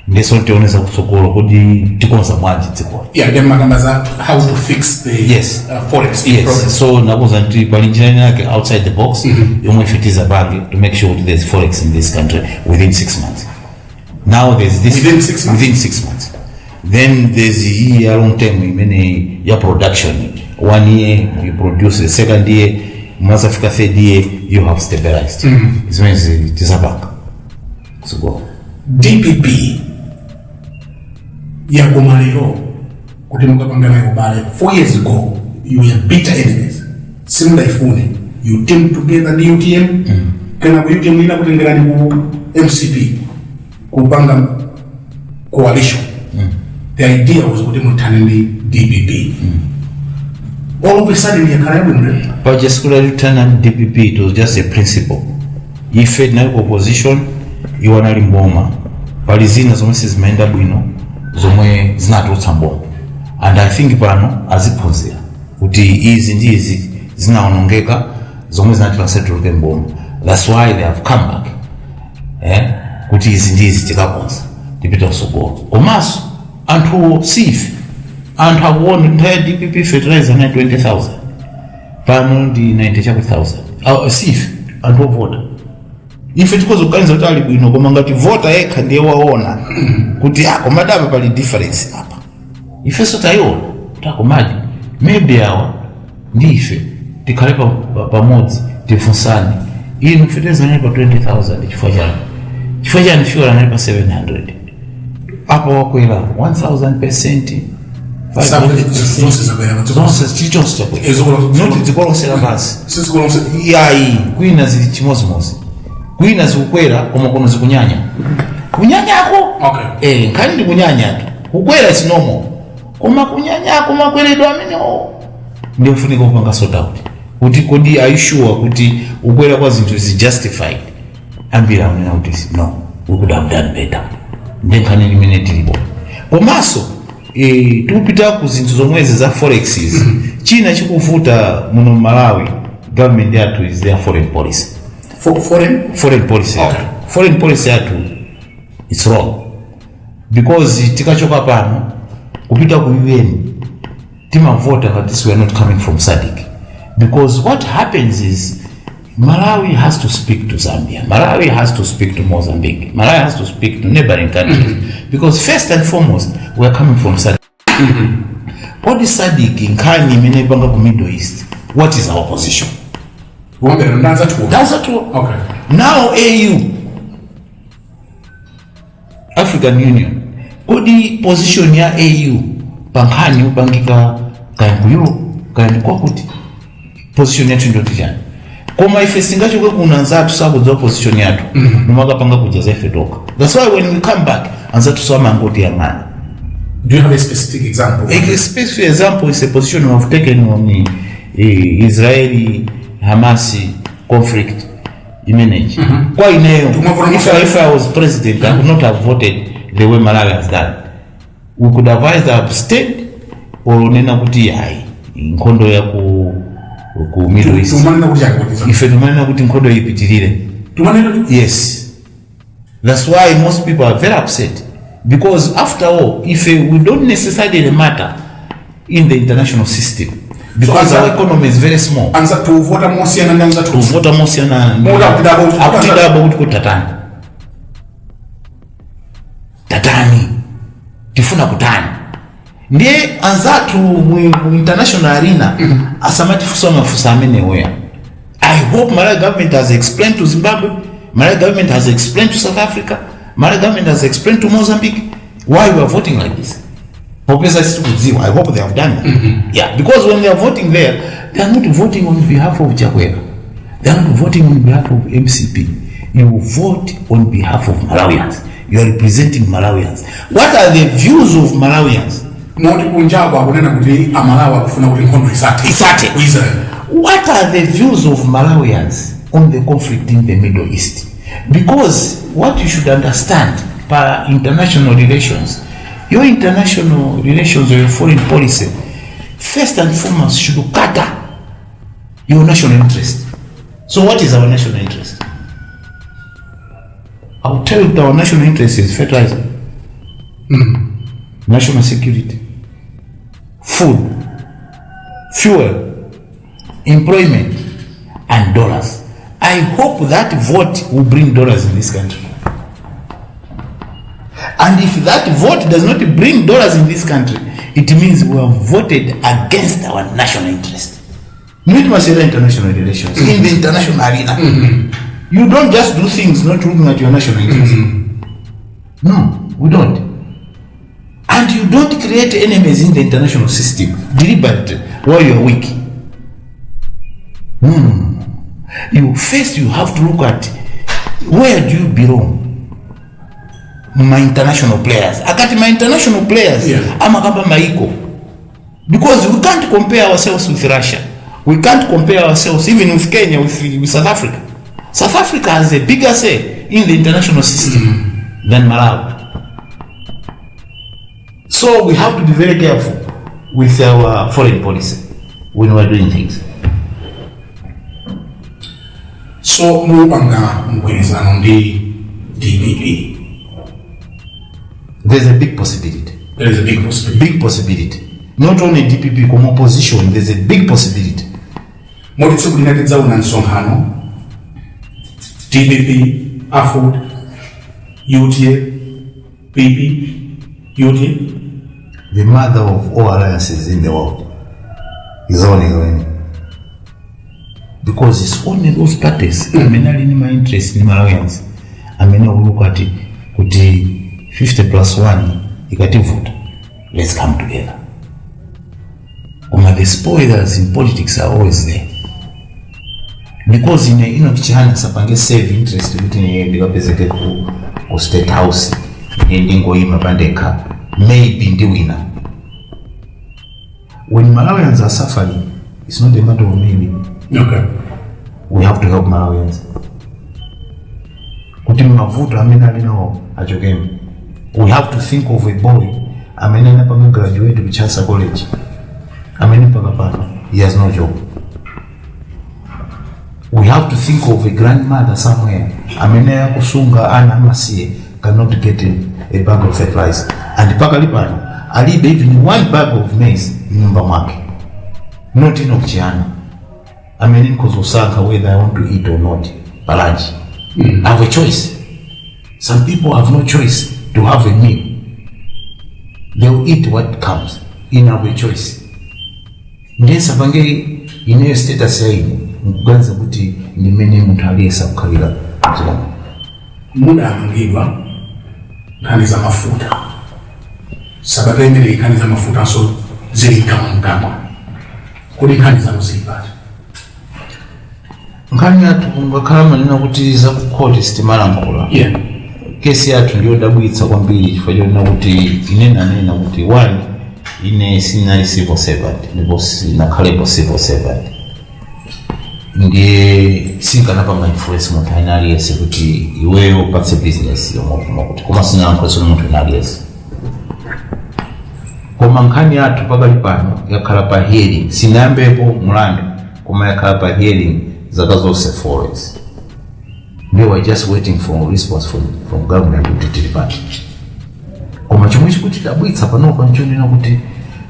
Ndiso tioneza kutsogolo kuti tikonza bwanji dzikoli. Yeah, then makamba za how to fix the forex problem. So nakuza nti pali njira ina yake outside the box yomwe ife tizapange to make sure that there's forex in this country within 6 months. Now there's this. Within 6 months? Within 6 months. Then there's year long term imene ya production. One year you produce, the second year mwazafika, third year you have stabilized. Zimene tizapanga so DPP yakoma lero kuti mukapanga nayo ubale. 4 years ago you were bitter enemies, simudaifune. You team together ndi UTM, kena ku UTM ina kutengerani ku MCP kupanga coalition. The idea was kuti muthane ndi DPP. All of a sudden yakhala yabwino lero. Paja sikuti ndi DPP, it was just a principle. Ife tinali ku opposition, iwo anali mboma. Pali zina zomwe sizimayenda bwino zomwe zinatulutsa mboma, and I think pano aziphunzira kuti izi ndi izi zinawonongeka zomwe zinatipasa tuluke mboma. That's why they have come back, eh? Kuti izi ndi izi tikakonza, tipita kusogolo. Komanso anthuwo si ife, anthu akuona. Nthawi ya DPP fertilizer anali 20,000, pano ndi 90 chaku thousand. Si ife, anthu ovota. Ife tikhoza kuganiza kuti ali bwino, koma ngati vota yekha ndiye waona kuti ah, komadi apa pali difference apa. Ifenso tayiona kuti akomadi maybe awa ndi ife tikhale pamodzi, tifunsane: inu, fertilizer anali pa 20,000 chifukwa chani? Chifukwa chani fuel anali pa 700, apa wakwera 1000%? Zonse zakwera pa dziko. Zonse, chilichonse chakwera. Eh, Not dziko lonse lapansi. Sidziko lonse. Yayi, kwina zili chimozimozi, kwina zikukwera, koma kuno zikunyanya kunyanyako. Eh, nkhani ndi kunyanyatu. Kukwera is normal, koma kunyanyako, makweredwe amenewo ndi mfunika kupanga sort out kuti kodi are you sure kuti kukwera kwa zinthu is justified? Ambiri akunena kuti no, we could have done better. Ndi nkhani limene tilipo. Komanso tikupita ku zinthu zomwezi za forex izi. China chikuvuta muno Malawi, government yathu, is their foreign policy. Foreign Foreign policy yathu. Foreign policy yathu, it's wrong, because tikachoka pano kupita ku UN timavota ngati we are not coming from SADC, because what happens is Malawi has to speak to Zambia. Malawi has to speak to Mozambique. Malawi has to speak to neighboring countries. Because first and foremost, we are coming from SADC. Kodi SADC nkhani imene ipanga ku Middle East, what is our position? Kuombera ndi anzathuwo. That's what. Now AU, African Union, kodi position ya AU pa nkhani yopangika kaya ku Europe, kaya ndi kwakuti, position yathu ndiyoti chani? Koma ife singachoke kuno anzathu sakudziwa position yathu, nimakapanga kuja za ife toka. That's why when we come back, anzathu samangoti yang'ana. Do you have a specific example? A specific example is a position we have taken on the Israeli Hamas conflict imeneji. Kwa ineyo, if I was president, I would not have voted the way Malawi has done. We could have either abstained or nena kuti hayi, nkhondo ya ku Middle East. Tumanena kuti chani kuti? Ife tumanena kuti nkhondo ipitirire. Tumanena kuti? Yes. That's why most people are very upset. Because after all, if we don't necessarily matter in the international system, because our economy is very small. Anza tuvota mosiyana ndi anzathu. Tuvota mosiyana. Muda akutidabo kuti- Akutidabo kuti kuti tatani. Tatani. Tifuna kutani. Ndiye anzathu mu international arena asamatifusa mafusa amenewoya. I hope Malawi government has explained to Zimbabwe, Malawi government has explained to South Africa, Malawi government has explained to Mozambique why we are voting like this. Popeza sitikudziwa. I hope they have done that. Yeah, because when they are voting there, they are not voting on behalf of Chakwera. They are not voting on behalf of MCP. You vote on behalf of Malawians. You are representing Malawians. What are the views of Malawians? Moti kunjako akunena kuti Amalawi akufuna kuti nkhondo isathe. Isathe. Ku Israel. What are the views of Malawians on the conflict in the Middle East? Because what you should understand per international relations, your international relations or your foreign policy, first and foremost, should cater your national interest. So what is our national interest? I'll tell you that our national interest is fertilizer, national security, food, fuel, employment, and dollars. I hope that vote will bring dollars in this country. And if that vote does not bring dollars in this country, it means we have voted against our national interest. Need must international relations in the international arena. You don't just do things not looking at your national interest. No, we don't. And you don't create enemies in the international system deliberately while you are weak. No, no, no, no. You first you have to look at where do you belong. My international players. Akati my international players, amakamba maiko. Because we can't compare ourselves with Russia. We can't compare ourselves even with Kenya, with South Africa. South Africa has a bigger say in the international system than Malawi. So we have to be very careful with our foreign policy when we are doing things. So mupanga mgwirizano ndi DPP? There's a big possibility. There is a big possibility. Big possibility. Not only DPP, koma opposition, there's a big possibility. Moti tsiku lina tidzaona msonkhano DPP, AFORD, UTM, PP, UTM? The mother of all alliances in the world is only going. Because it's only those parties amene ali ndi ma interest ndi Malawians amene will look at kuti 50 plus 1 ikativuta, let's come together. Koma the spoilers in politics are always there, because ine Enoch Chihana sapange save interest kuti ine ndikapezeke ku State House, ine ndingoyima pandekha, maybe ndiwina. When Malawians are suffering, it's not a matter of maybe. We have to help Malawians kuti mavuto amene ali nawo achokemo. We have to think of a boy amene anapanga graduate ku Chancellor College, amene mpaka pano he has no job. We have to think of a grandmother somewhere amene akusunga ana amasiye, cannot get a bag of fertilizer, and pakali pano alibe even one bag of maize mnyumba mwake. Not Enoch Chihana. Amene ndikhoza kusankha whether I want to eat or not pa lunch. I have a choice. Some people have no choice to have a meal. They will eat what comes. Ine have a choice. Ndisapange ineyo status ya ine nkuganiza kuti ndimene munthu aliyesa kukhalira mdziko. Mudamangidwa nkhani za mafuta. Sabata imeneyi nkhani za mafutanso zili mkamwamkamwa. Kodi nkhani zanu zili pati? Nkhani yathu, ngakhala manena kuti zakukhoti sitimalankhula, kesi yathu ndiyodabwitsa kwambiri chifukwa chonena kuti ine nanena kuti, one, ine sinali civil servant ndipo sinakhalepo civil servant, ndiye sinkanapanga influence munthu ena aliyense kuti iweyo upatse business yomwe kuti, koma sinalankhulaso munthu ena aliyense. Koma nkhani yathu pakali pano yakhala pa hearing. Sinayambepo mulandu, koma yakhala pa hearing zaka zonse 4 years. They were just waiting for response from government kuti tili pati. Koma chomwe chikutidabwitsa panopa nchonena kuti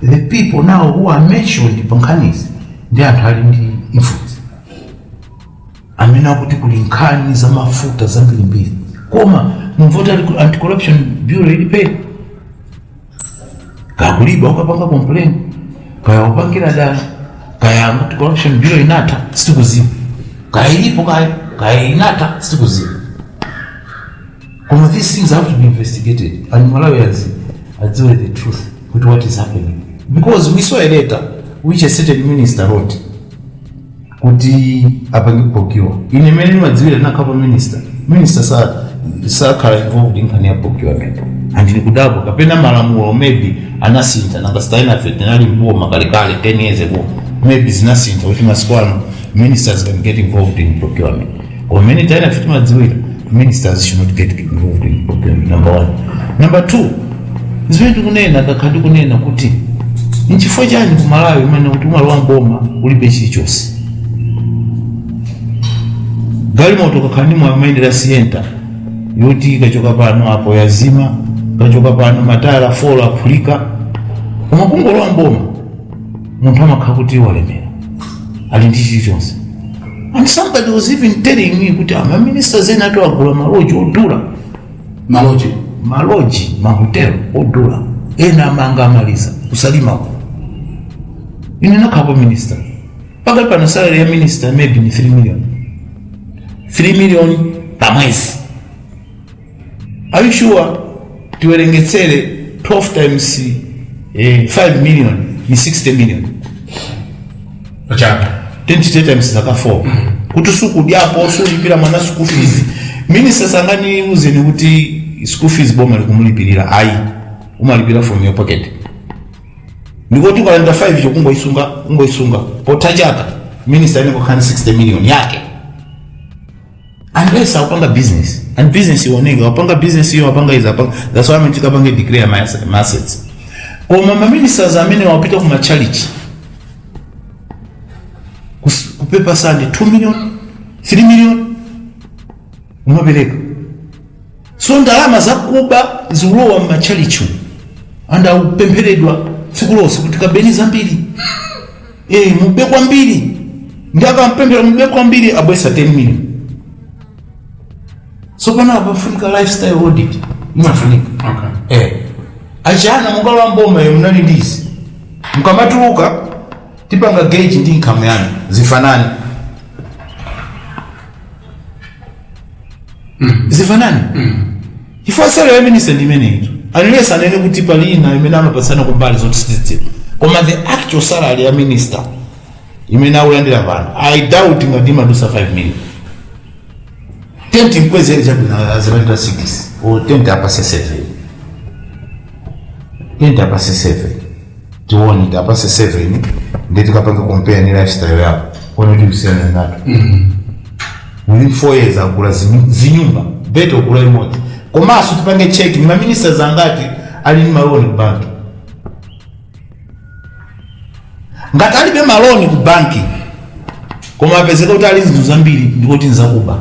the people now who are mentioned pa nkhanizi ndi anthu ali ndi influence, amene akuti kuli nkhani za mafuta zambirimbiri, koma mumvoti ali ku Anti-Corruption Bureau ilipe kakuliba ukapanga complain, kaya upangira dala, kaya Anti-Corruption Bureau inatha, sitikuziwa, kaya ilipo, kaya inatha, sitikuziwa. Koma these things have to be investigated and Malawians adziwe the truth kuti what is happening, because we saw a letter which a certain minister wrote kuti apange procure. Ine mene ndimadziwira, ndinakhapo minister, minister sakhala involved in nkhani ya procurement, and ndikudabwa kapena malamulo maybe anasintha. Nanga sitainafe tinali mboma kalekale, 10 years ago, maybe zinasintha kuti masiku ano ministers can get involved in procurement. Koma mene tainafe timadziwira, ministers should not get involved in procurement, number one. Number two, zimene tikunena, takhala tikunena kuti nchifukwa chani ku Malawi umene kuti umalowa mboma ulibe chilichonse? Galimoto kakhala ndi moyo umayendera Sienta yoti kachoka pano apo yazima, kachoka pano matayala 4 aphulika, koma kungolowa mboma munthu amakhala kuti walemera, ali ndi chilichonse. And somebody was even telling me kuti ama ministers ena atu agula ma lodge odula. Ma lodge? Ma lodge, mahotelo odula, ena amanga amaliza kusalimako. Ine nakhapo minister, pakali pano salary ya minister maybe ni 3 million, 3 million pamwezi. Are you sure? Tiwerengetsere 12 times 5 million ni 60 million. Pachaka. 23 times zaka 4, kuti sukudyapo, sulipira mwana school fees. Minister sanganiuzeni kuti school fees boma likumulipirira, ayi, umalipira from your pocket. Ndikoti ukalanda 5 cho kungoisunga, kungoisunga, potha chaka minister ine kukhani 60 million yake, unless akupanga business and business ioneke wapanga business iyo, wapanga izi, apanga. That's why amene tikapange declare my assets. Koma ma ministers amene wapita ku machalichi kupepa sande 2 million, 3 million umapereka. So ndalama zakuba zikulowa mmachalichi and akupempheredwa tsiku lonse kuti kabeni zambiri, mube kwambiri. Ndi akampemphera mube kwambiri, abwesa 10 million. So pano apafunika lifestyle audit, imafunika. Achana mukalowa mboma iyo munali ndizi, mukamatuluka tipanga gauge ndi income yanu zifanane, zifanane, chifukwa salary ya minister ndi imeneyi, unless anene kuti pali ina imene amapatsana kumbali zoti sitidziwa. Koma the actual salary ya minister imene akulandira pano, I doubt ngati imadusa 5 million. Tenti mkwezere chabwino, azilandira 6 or tenti apase 7, tenti apase 7, tione ti apase 7, ndi tikapanga compare ni lifestyle yako, kuona kuti kusiyana nato. Within 4 years agula zinyumba better ogula imodzi. Komanso tipange check ni ma ministers angati ali ndi maloni ku banki. Ngati alibe maloni ku banki koma apezeka kuti ali zinthu zambiri, ndikuti nzakuba,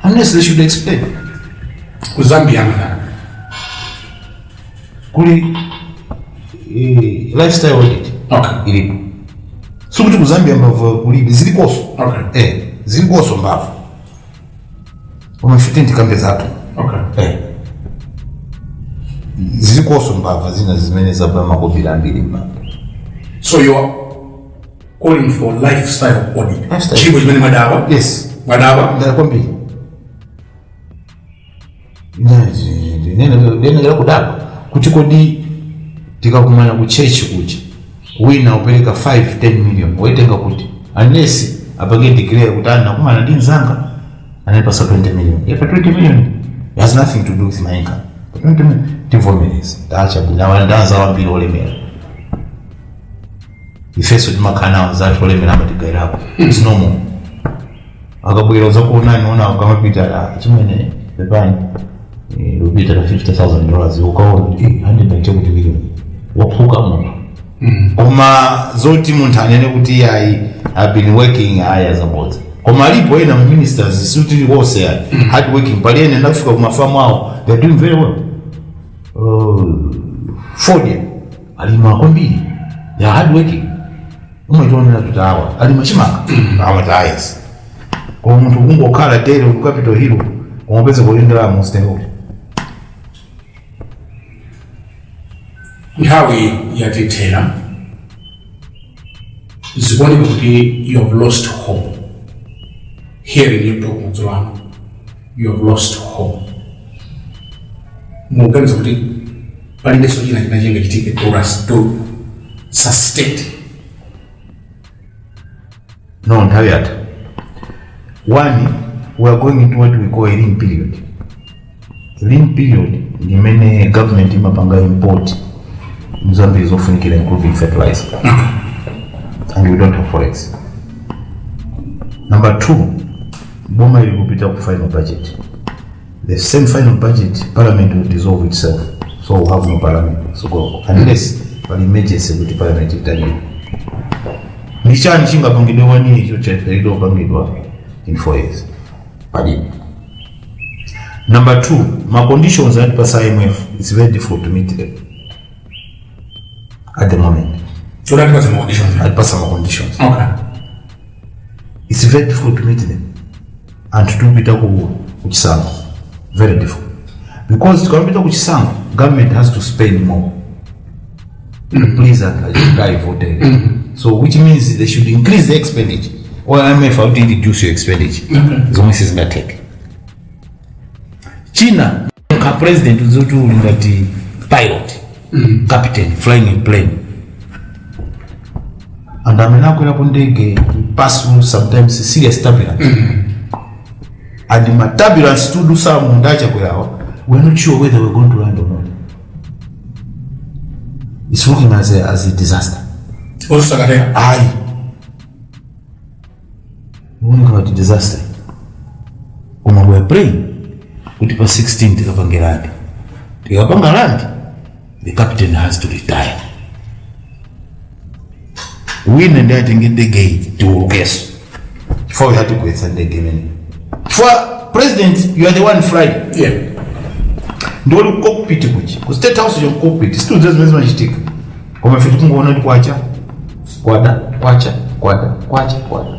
unless they should explain. Ku Zambia amatani? Kuli lifestyle audit. Ilipo. Sikuti ku Zambia mbava kulibe, zilikonso. Zilikonso mbava, koma ife tikambe zathu. Zilikonso mbava zina zimene zaba makobiri ambiri mbava. So you are calling for lifestyle audit? Lifestyle. Chilipo chimene mwadabwa? Yes. Mwadabwa? Ndala kwambiri, ndinengera kudabwa kuti kodi tikakumana ku church kuja, wina upereka 5 10 million, waitenga kuti? Unless apange declare kuti anakumana ndi mzanga, anapasa 20 million. Pa 20 million, it has nothing to do with my income. Pa 20 million tivomereza, tacha bwino, ndanza wambiri olemera. Ifeso timakhala nawo anzathu olemera, amatigayirako. It's normal. Akabwera uzakuonani, ona ukamapita, "Ah, chimwene, pepani, lupita la $50,000." Ukaona 100 chakuti million, waphuka munthu. Koma zoti munthu anene kuti ayi, I've been working, aya zabodza. Koma alipo ena ma ministers, suti wonse ayi hard working. Pali ene ndafika ku mafamu awo, they are doing very well. Fodya alima kwambiri, they are hard working. Umationera kuti awa alima chimanga, awa tayes. Koma munthu kungokhala tere ku Capitol Hill, umapeza kuti ndalama uzitenga kuti? Nthawi yatithera. Zikuoneka kuti you have lost hope. Hearing you talk madzulo ano, you have lost hope. Mukuganiza kuti palibenso china china chingachitike to sustain? No, nthawi yatha. One, we are going into what we call a lean period. Lean period ndi imene government imapanga import zambiri zofunikira, including fertilizer, and we don't have forex. Number two, boma ili kupita ku final budget. The same final budget, parliament will dissolve itself, so we have no parliament. So go, unless pali emergency kuti parliament itaniwe. Ndi chani chingapangidwe wani icho chaipelekwa kupangidwa in 4 years? Palibe. Number two, ma conditions atipasa IMF, it's very difficult to meet them at the moment. Udatipatsa ma conditions? Atipasa ma conditions. It's very difficult to meet them. And tupita ku kuchisankho, very difficult, because tikamapita ku chisankho, government has to spend more to please anthu achikayivotere. So which means they should increase the expenditure, or IMF out reduce your expenditure, zomwe sizingatheke. China ka president uzoti uli ngati pilot, captain flying a plane, and amene akwera ku ndege pass through sometimes serious turbulence, and ma turbulence tudusa munda achakwerawa, we're not sure whether we're going to land or not. It's looking as a disaster. Osakatheka. Ayi, ikuoneka ngati disaster, koma we are praying kuti pa 16 tikapange land. Tikapanga land, the captain has to retire, wina ndi atenge ndege iyi, tiulukeso, chifukwa we had kugwetsa ndege imene, chifukwa president, you are the one flying. Ndioli cockpit kuchi ku State House cho cockpit, situdziwa zimene zimachitika, koma ife tikungoona kuti kwacha kwada, kwacha kwada, kwacha kwada.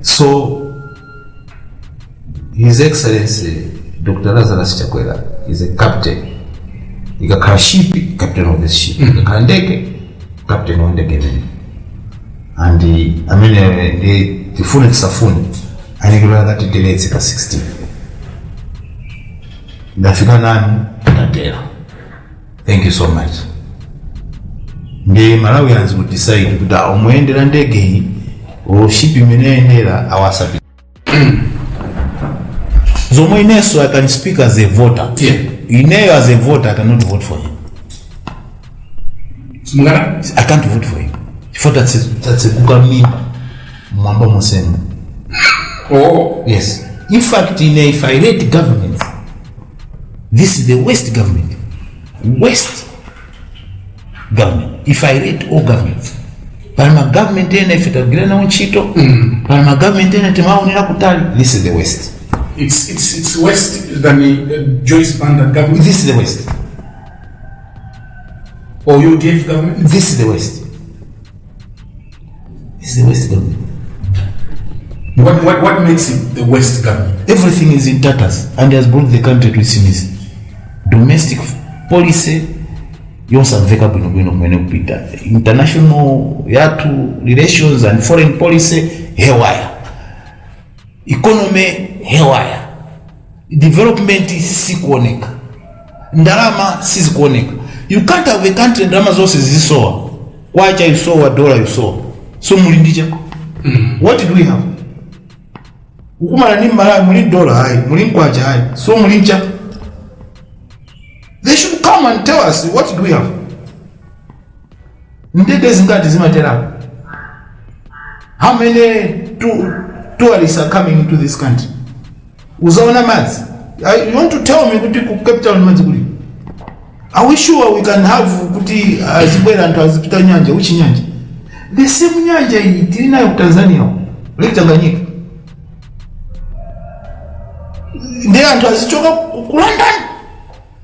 So His Excellency Dr Lazarus Chakwera is a captain. Ikakhala ship, captain of the ship. Ikakhala ndege, captain wa ndege imene. And amene ndi tifune tisafune anekera akatiteretse pa 16. Ndafika nanu, ndatera. Thank you so much. Ndi Malawians will decide kuti omuyendera ndege iyi or ship imene ayendera awasapi zomwe. Inenso I can speak as a voter. Ineyo as a voter, I cannot vote for him. Simungana? I can't vote for him chifukwa tatsekuka mimba mwamba monsemo. Yes, in fact, if I rate governments, this is the worst government, worst government. If I rate all governments, pali ma government ena ife tagwira nawo ntchito, pali ma government ena timaonera kutali, this is the worst. It's worse than the Joyce Banda government? This is the worst. Or UDF government? This is the worst. This is the worst government. What makes it the worst government? Everything is in tatters and has brought the country to its knees. Domestic policy yosamveka bwinobwino kumene kupita, international yathu relations and foreign policy haywire, economy haywire, development sikuoneka, ndalama sizikuoneka. You can't have a country ndalama zonse zizisowa, kwacha isowa, dola isowa, so muli ndi chako? What do we have? Ukumana ni Malawi, muli dola hayi, muli nkwacha hayi, so muli ncha? They should come and tell us, what do we have? Ndege zingati zimaterapo? How many tourists are coming into this country? Uzaona madzi. You want to tell me kuti ku Cape Town madzi kuli? Are we sure we can have kuti azibwera anthu azipita nyanja? Uchi nyanja, the same nyanja iyi tili nayo ku Tanzania, Lake Tanganyika. Ndi anthu azichoka ku London,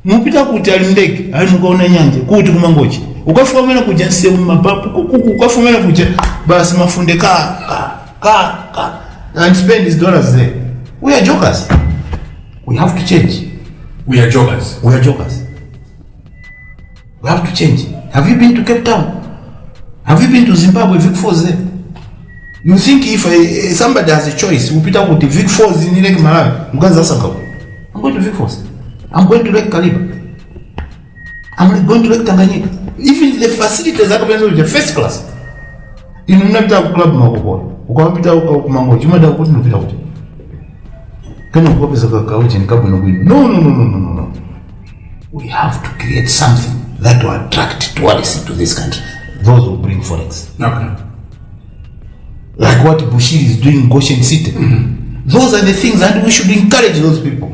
mupita kuti? Ali ndege ali, mukaona nyanja kuti kuMangochi, ukafika kumene kuja nsewu mabapu kuku, ukafika kumene kuja basi mafunde ka ka ka ka, and spend his dollars there. We are jokers. We have to change. We are jokers. We are jokers. We have to change. Have you been to Cape Town? Have you been to Zimbabwe, Vic Falls there? You think if somebody has a choice, upita kuti Vic Falls ni Lake Malawi, mkanzi asankha kuti I'm going to Vic Falls, I'm going to Lake Kariba, I'm going to Lake Tanganyika. Even the facilities akapeza kuja first class. Inu mnapita ku Club Makokola, ukamapita kuMangochi, umada kuti ndopita kuti kana kukapeza kakauchi nikabwino bwino. No, no, no, no, no, no, no. We have to create something that will attract tourists into this country, those who bring forex, like what Bushiri is doing in Goshen City. Those are the things, and we should encourage those people.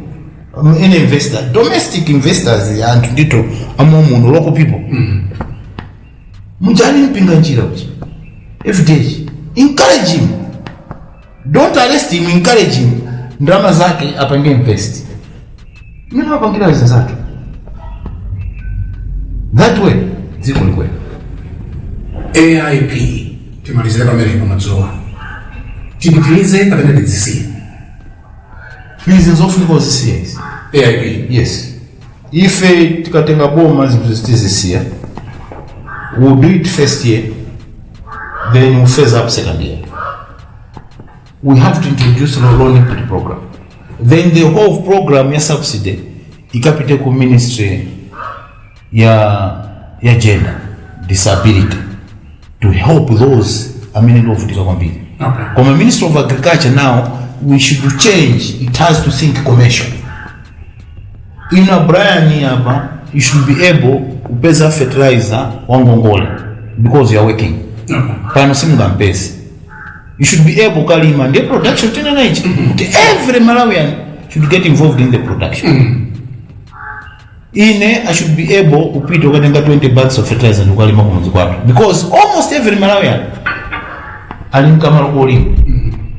Any investor, domestic investors, anthu ndito amomuno, local people. Mujani Mpinganjira uchi FDH, encourage him. Don't arrest him, encourage him. Ndalama zake apange invest. Mimi apangira zake. That way, dziko likwera. AIP, timalizire pamenepo madzulo ano. Tipitirize kapena tidzisiye? Izi nzofunika uzisiya izi. AIP? Yes, ife tikatenga boma, zinthu zitizisiya. We'll do it first year, then we'll phase up second year. We have to introduce a loan input program, then the whole program ya subsidy ikapite ku ministry ya gender, disability, to help those amene ndiovutika kwambiri. Koma Ministry of Agriculture now, we should change. It has to think commercial. Ina Brian apa, you should be able kupeza fertilizer wangongole because you are working. Pano simungampeze. You should be able kalima, ndiye production tena naichi kuti every Malawian should get involved in the production. Ine I should be able kupita ukatenga 20 bags of fertilizer ndikukalima kumudzi kwathu, because almost every Malawian ali mkamalo kolima.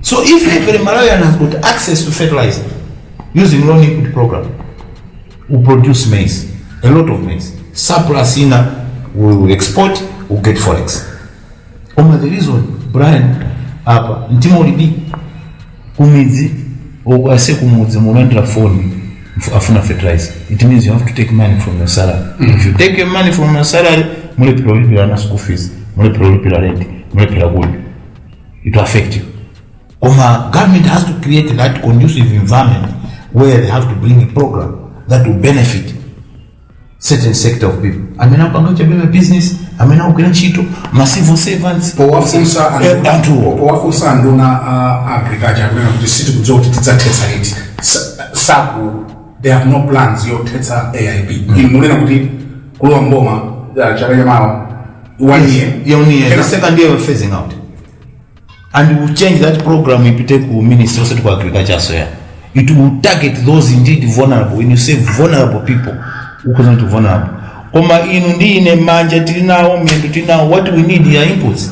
So if every Malawian has got access to fertilizer using loan input program, we produce maize, a lot of maize. Surplus ina we will export, we get forex. Koma the reason, Brian, apa mtima ulibi kumidzi, ase kumudzi mulandira phone, afuna fertilizer, it means you have to take money from your salary. If you take your money from your salary, mulepera ulipira na school fees, mulepera ulipira rent, mulepera kuli, it will affect you. Koma government has to create that conducive environment where they have to bring a program that will benefit certain sector of people amene akupanga chabema business, amene akugwira ntchito, ma civil servants. Powafunsa Anthuwo. Powafunsa nduna a agriculture, akunena kuti sitikudziwa kuti tidzathetsa liti. Saku they have no plans yothetsa AIP. Inu munena kuti kulowa mboma chaka chamawa, one year. One year. The second year we're phasing out and we'll change that program, ipite ku ministry osati ku agriculture. So yeah, it will target those indeed vulnerable. When you say vulnerable people, ukuza kuti vulnerable, koma inu ndi ine manja tili nawo, miyendo tili nawo. What we need are inputs.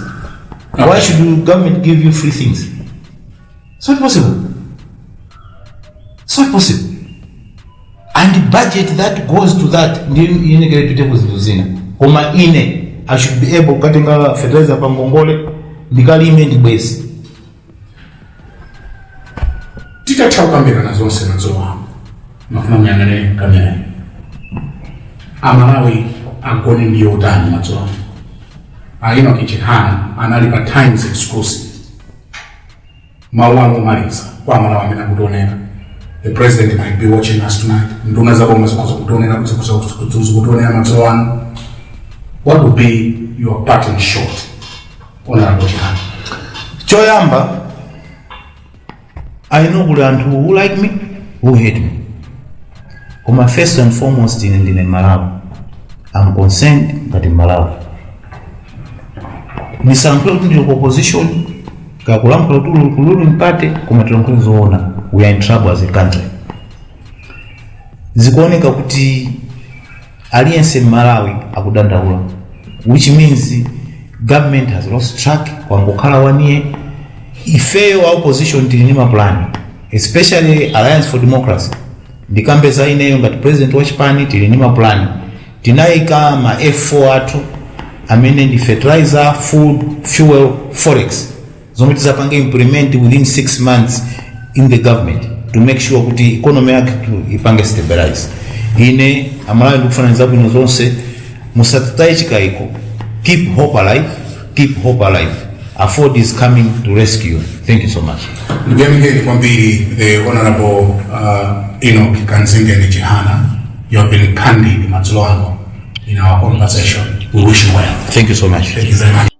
Why should the government give you free things? It's not possible. It's not possible. And the budget that goes to that ndiyo iyenekera ipite ku zinthu zina. Koma ine I should be able kukatenga fertilizer pa ngongole, ndikalime, ndibweze. Titatha kukambirana zonse madzulo ano, mafuna muyang'ane kamera, Amalawi agone ndi yotani madzulo ano? A Enoch Chihana anali pa Times Exclusive. Mawu anu omaliza kwa Amalawi amene akutionera. The president might be watching us tonight. Nduna zaboma zikhoza kutionera, zikutionera madzulo ano. What would be your parting shot, Honorable Chihana? Choyamba, I know kuli anthu who like me, who hate me, koma first and foremost, ine ndine Malawi. I'm concerned ngati Malawi. Nisalankhule kuti ndili ku opposition, kakulankhula kuti uli ku ruling party, koma tilankhule zoona. We are in trouble as a country. Zikuoneka kuti aliyense Mmalawi akudandaula, which means government has lost track. Kwangokhala one year. Ifeyo a opposition tili ndi mapulani, especially Alliance for Democracy. Ndikambe za ineyo ngati president wa chipani. Tili ndi mapulani. Tinayika ma F4 athu amene ndi fertilizer, food, fuel, forex, zomwe tizapange implement within 6 months in the government to make sure kuti economy yake ipange stabilize. Ine, Amalawi, ndikufuna zabwino zonse. Musatataye chikayiko. Keep hope alive, keep hope alive. AFORD is coming to rescue you. Thank you so much. Ndikuyamikeni kwambiri, the Honorable Enoch Kanzingeni Chihana. You have been candid madzulo ano in our conversation. We wish you well. Thank you so much. Thank you very much.